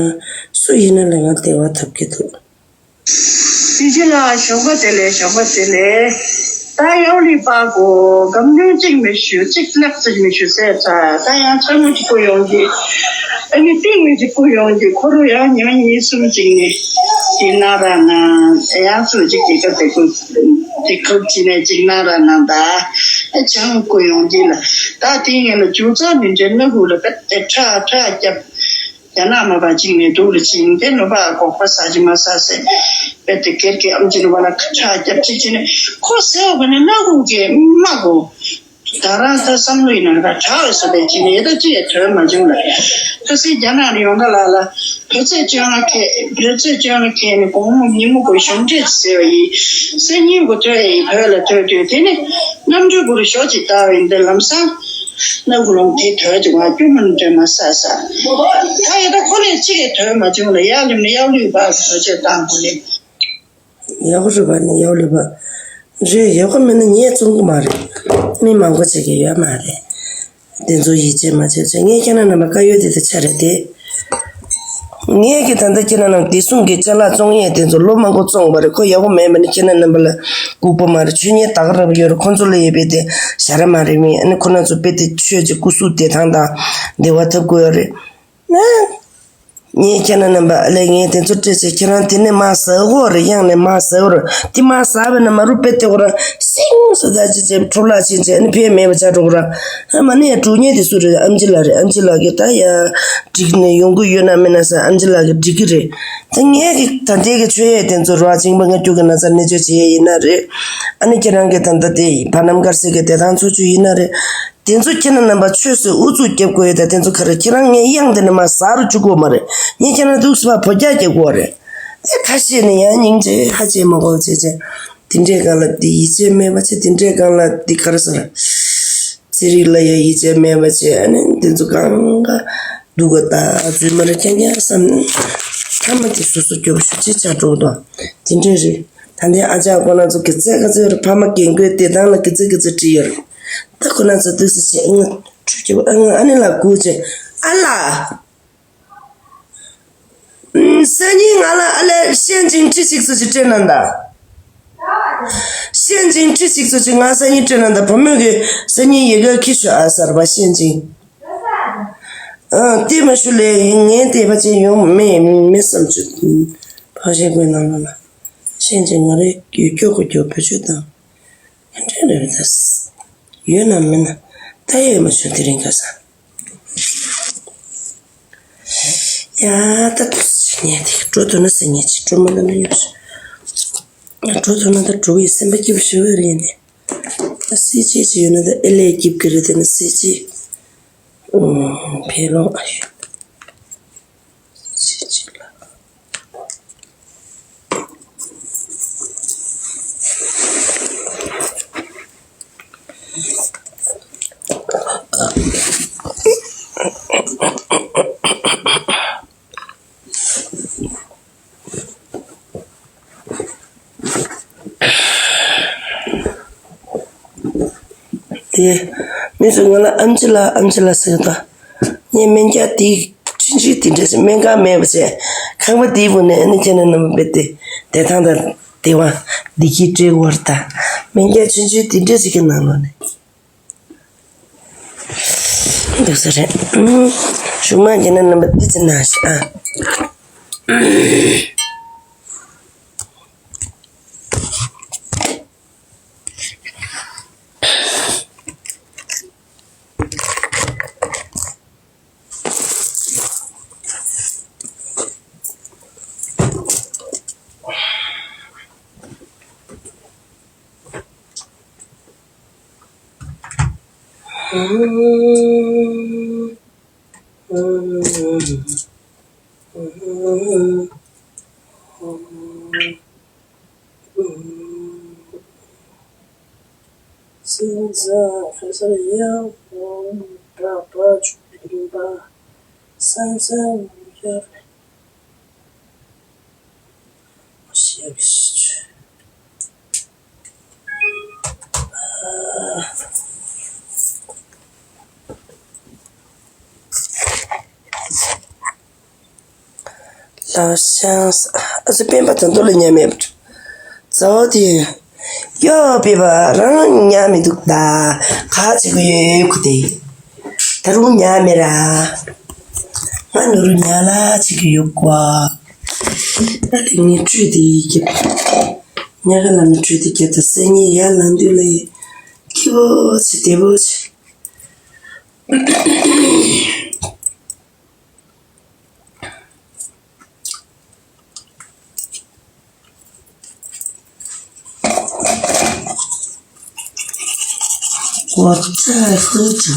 སུ་ཡིན་ན་ལ་ང་བདེ་བ་ཐོབ་ཀྱི་འདུག་དེ་རྗེས་ལ་ཞོགས་པ་དེ་ལས་ཞོགས་པ་དེ་ལས་ད་གཡའུ་ལེ་པ་གོ་སྒམ་ཆུང་གཅིག་མི་ཞུ་གཅིག་ལག་གཅིག་མི་ཞུ་ཟེར་ཚ། ད་ཡང་ཚ་མོ་གཅིག་པོ་ཡོང་གི། ཨ་ནི་ཏིང་ངེ་གཅིག་པུ་ཡོང་གི། ཁོ་རུ་ཡང་ཉི་མ་གཉིས་གསུམ་ཅིག་ནས་ཅིག་ན་ར་ན། ཡང་སུ་ཅིག་གི་ཀ་དེ་ཁུ་དེ་ཁུ་ཅི་ནས་ཅིག་ན་ར་ན། ད་ཨ་ཅང་ཀུ་ཡོང་གི་ལ། ད་དེ་ངས་ལ་ཅུང་ཙམ་ནི་འདྲེ་ན་གུ་ལ་ད་དེ་ཁྲ་ཁྲ་རྒྱབ། རྒྱ་ནག་མ་པ་གཅིག་ནས་སྡུག་རུ་ཕྱིན་ཏེ། ནུ་པ་སྒོག་པ་ཟ་གི་མ་ཟ་ཟེར། དཔེ་དེ་སྒེར་གྱི་ཨམ་ཆི་ནུ་པ་ལ་ཁ་ཁྲག་རྒྱབ་ཅིག་བྱས་ནས་ཁོ་ཟེར་བ་ནི་སྣ་ཁུག་གི་མ་གོ། ད་རང་ད་བསམ་བློ་ཡིན་ན་ད་དྲག་བས་སོ་པའི་ཅི་ནས་ད་ཅི་ཡང་དོན་མ་བྱུང་ལ། ཁ་སང་རྒྱ་ནག་ནས་ཡོང་ག་ལ་ལ་བོད་ཚེས་བཅོ་ལྔ་ཁེལ། བོད་ཚེས་བཅོ་ལྔ་ཁེལ་ནས་དགོང་མོ་ཉིན་མོ་གོ་གཞུང་འབྲེལ་ཟེར་བ་ཡིན། སང་ཉིན་གོ་ཐོས་ཡིན་བོད་ལ་ཐོས་དུས་དེ་ནས་གནམ་གྲུ་གུ་རུ་ཞོགས་ཅིག་བཏང་བ་ཡིན་ཏེ། ལམ་སང་སྣ་ཁུག་ལོང་དེ་དོད་ཅིག་བ་སྐྱོ་མོ་འདྲེ་མ་ས་ས། ད་ཡ་ད་ཁོ་ལས་གཅིག་གི་དོན་མ་བྱུང་ལ། ཡར་སླེབས་ནས་གཡག་ལུས་པ་དོད་ཅིག་བཏང་གོ་ལེ། ཡག་པོ་རེད་པ། ནི་ཡག་ལུས་པ་རེད། ཡག་པོ་མེད་ན་ངས་བཙོང་གི་མ་རེད། མི་མང་པོ་བྱེད་ཀྱི་ཡོད་མ་རེད། དེ་ཚོ་ཡིད་ཆེས་མ་བྱེད་ཚེ། ངས་ཁྱེད་རང་རྣམ་པ་དཀར་ཡོལ་དེ་དེ་ཆ་རེད་དེ། ངས་ཀྱི་ད་ལྟ་ཁྱེད་རང་རྣམས་བདེ་སྲུང་གི་ཅ་ལག་བཙོང་ཡས་དེ་ཚོ་ལོ་མང་པོ་བཙོང་བ་རེད། ཁོ་ཡག་པོ་མེད་པ་ནི་ཁྱེད་རང་རྣམ་པ་ལ་ལྐུགས་པ་མ་རེད། ཆོས་ཉིད་ད་ག་རང་ཡོད་རེད། ཁོ་ཚོ་ལ་ཡོད་པའི་དེ་ཞ་ར་མ་རེད། མི་ཨ་ནི་ཁོ་རང་ཚོ་དཔེ་དེ་ཆོས་ཀྱི་སྐུ་གཟུགས་བདེ་ཐང་དང་བདེ་བ་ཐོབ་དགོས་ཡོད་རེད། ངས་ཁྱེད་རང་རྣམ་པ་ལས། ངས་དེ་ཚོ་སྤྲད་ཚེ་ཁྱེད་རང་དེ་ནས་མ་ཟ་གོ་རེད། གཡང་ནས་མ་ཟ་གོ་རེད། དེ་མ་ཟ་བས་ན་མ་རུ་དཔེ་དེ་གོ་ར་ཤིང་སུ་ད་ཅི་ཅི་འཕྲོ་བརླག་ཕྱིན་ཚེ་ཨ་ནི་ཕན་མེད་པ་ཆགས་འགྲོ་གོ་ར། ཨ་མ་ནི་ཡ་དྲུག་ཉེ་དེ་སུ་རེད། ཨམ་ཆི་ལགས་རེད། ཨམ་ཆི་ལགས་ཀྱིས་ད་ཡ་འགྲིག་ནས་ཡོང་གི་ཡོད་ན་མེད་ན་ས་ཨམ་ཆི་ལགས་ཀྱིས་འགྲིག་གི་རེད། ད་ངས་ཀྱི་ད་ལྟའི་གི་ཆོས་ཡས་དེ་ཚོ་རོ་ཨ་ཅིང་པ་ང་སྐྱུག་གི་ན་ཚ་ནས་ཆོས་བྱེད་ཡས་ཡིན་ན་རེད། ཨ་ནི་ཁྱེད་རང་གི་ད་ལྟ་དེ་བ་ནམ་དཀར་སེ་གི་བདེ་ཐང་འཚོ་བཅུད་ཡིན་ན་རེད། དེ་ཚོ་ཁྱེད་རང་རྣམ་པ་ཆོས་སུ་ཨུ་ཚུགས་རྒྱབ་དགོས་ཡོད། ད་དེ་ཚོ་ག་རེ་ཁྱེད་རང་ངའི་གཡང་དེ་ནས་མ་ཟ་རུ་བཅུག་དགོས་མ་རེད། ངས་ཁྱེད་རང་འདུག་སེ་བ་བོ་རྒྱག་རྒྱག་དགོས་རེད། ཨེ་ཁ་ཤས་ནས་ཡང་སྙིང་རྗེ་ཧ་ཅང་མ་གོ་བྱས་བྱས། དེ་འདྲའི་སྒང་ལ་དེ་ཡིད་ཆེས་མེད་པ་བྱས། དེ་འདྲའི་སྒང་ལ་དེ་ག་རེ་ཟེར། ཚན་རིག་ལ་ཡང་ཡིད་ཆེས་མེད་པ་བྱས། ཨ་ནི་དེ་ཚོ་གང་ག་སྡུག་ག་ད་རྫུན་མ་རེད། རྐྱང་རྐྱང་བསམ་ནས་ཐ་མ་དེ་སོ་སོ་སྐྱོ་པོ་ཞུ་ཅེས་ཆགས་འགྲོ་དང་དེ་འདྲ་རེད། ད་ལྟའི་ཨ་ཅག་ཁོ་རང་ཚོ་གི་རྩེ་ག་ཚོད་རེད། ཕ་མ་རྒན་རྒོན་བདེ་ཐང་ལ་གི་རྩེ་གི་རྩེ་བྲིས་ཡོད་རེད། ད་ཁོ་རང་ཚོ་འདུག་སེ་བྱས་ཨ་ནི་ཁྲུས་ཀྱི་ཨ་ནི་ཨ་ནི་ལ་སྒུག་བྱས། ཨ་ལ། སང་ཉིན་ང་ལ་ཨ་ལས་ཤན་ཅིང་ཁྲི་གཅིག་ཙམ་ཞིག་སྤྲད་གནང་དང་། ཤན་ཅིང་ཁྲི་གཅིག་ཙམ་ཞིག་ང་སང་ཉིན་སྤྲད་གནང་དང་། བུ་མོས་གི་སང་ཉིན་ཡི་གེ་ཁྱི་ཤོ་ཨ་སར་བ་ཤན་ཅིང་། ཨ་དེ་མ་ཞུ་ལས་ངས་དེ་བ་ཅན་ཡོང་མེད་མེད་བསམ་བྱུང་། ཕག་ཤན་ཀུན་ནང་ལ་ལ་ཤན་ཅིང་ང་རེ་ཡུལ་སྐྱོ་གོ་སྐྱོ་བུ་ཆུ་དང་། ཨ་འདྲ་རེད་པས། ད་ཡོད་ན་མིན་ན་ད་ཡོད་མ་བྱུང་། དེ་རིང་ཁ་སང་ཡ་ད་དུ་ཉལ་དེ་འགྲོ་ཐུབ་ན་སེ་ཉལ་ཅིག་འགྲོ་མ་ཐུབ་ན་ཡོད་ཤག་འགྲོ་ཐུབ་ན་ད་འགྲོ་གི་སེམས་པ་སྐྱིད་པོ་ཞུ་གི་རེད་ནས། ད་སེ་ཅིག་ཅིག་ཡོད་ན་ད་ཨེ་ལས་སྐྱིད་གི་རེད། དེ་ན་སེ་ཅིག་ཕེ་ལོང་ཨ་ཡོད། དེ་མི་ཚོས་ང་ལ་ཨམ་ཆི་ལགས་ཨམ་ཆི་ལགས་ཟེར་དང་། ངས་སྨན་རྒྱག་དེ་ཆུང་ཆུང་དེ་འདྲ་ཞིག་སྨན་ཁང་མེད་པ་བྱས། ཁང་པ་དེའི་སྦུག་ནས་ཨ་ནི་ཁྱེད་རྣམ་པ་དཔེ་དེ་བདེ་ཐང་དང་བདེ་བ་བདེ་སྐྱིད་སྤྲད་དགོས་རེད་ད། སྨན་རྒྱག་ཆུང་ཆུང་དེ་འདྲ་ཞིག་གི་ནང་ལོགས་ནས། འདུག་ས་རེད། ཨུམ། གཞུག་མ་ཁྱེད་རྣམ་པ་འདི་ཅི་ན་ཤི་ཨ། སེམས་ཙམ་ཁ་སར་ཡང་འོང་འདྲ་པ་བྱུང་གི་འདུག་པ། སེམས་ཙམ་ཡར་ཞེས་ལགས་ཤང་ས། ཨ་ཙི་སྤེན་པ་ད་དུང་ལ་ཉལ་མེད་པ། ཛའོ་དེ། ཡོ་སྤེན་པ་རང་ཉལ་མི་འདུག་ད། ག་བྱེད་གི་ཡོད་ཁུ་དེ། ད་རུང་ཉལ་མེད་ར། ང་ནུ་རུ་ཉལ་ལ་བྱེད་གི་ཡོད་ཀོ། ད་དེ་ངས་ཁྲུས་དེ་བརྒྱབ། ཉལ་ག་ལ་ནི་ཁྲུས་དེ་བརྒྱབ། ད་སེ་ཉིན་ཡར་ལངས་དུས་ལ་ཡི་ཁི་བོ་ཆེ་དེ་བོ་ཆེ། 我在喝酒。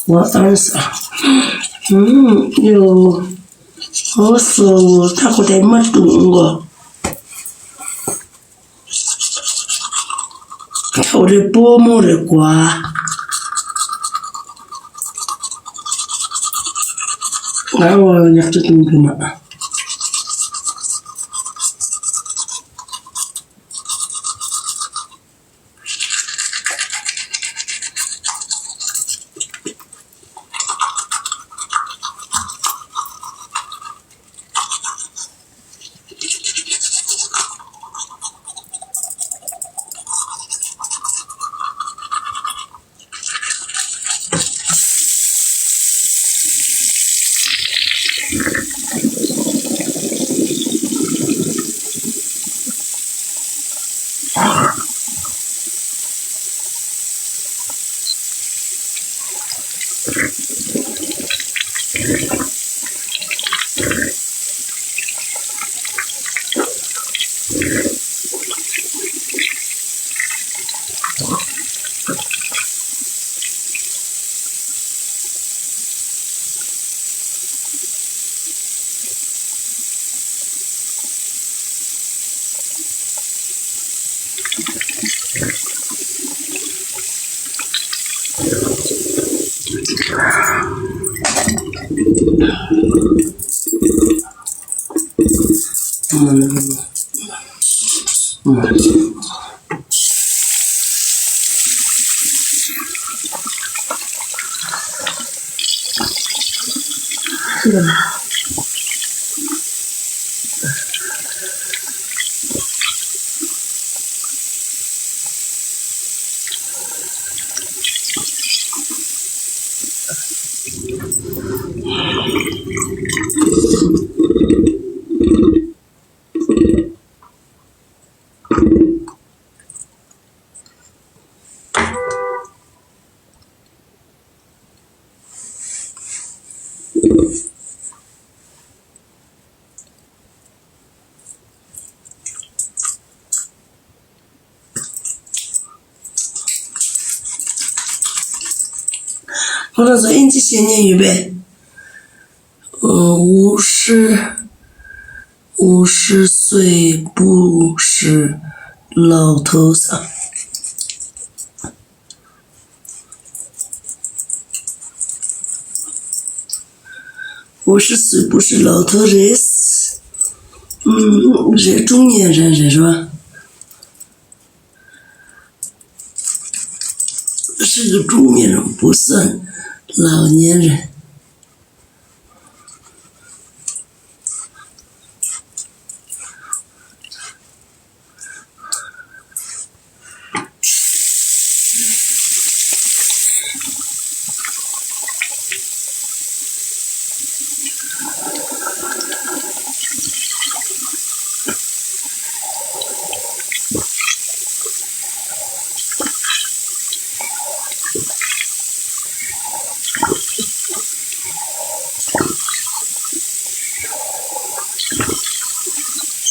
我儿子。嗯，有。我说他过来没动过。我的伯母的瓜。俺我也不懂什么。ཁོ་རང་ཚོ་ཨིན་ཇི་ཤེས་མཁན་ཡོད་པས། 五十，五十岁不是老头子。五十岁不是老头子。嗯，这中年人是吧？ 是个中年人，不是老年人。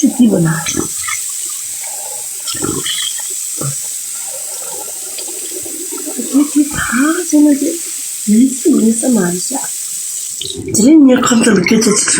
ཆུ་བརྩིས་པ་ན། དེ་དེ་ད་ཟེར་ན་དེ་མི་སྲིད་མི་ས་མ་རེད་ཤག་དེ་རིང་ངས་ཁམས་ཐོག་ལ་སྐད་ཆ་ཅིག་ཞུ།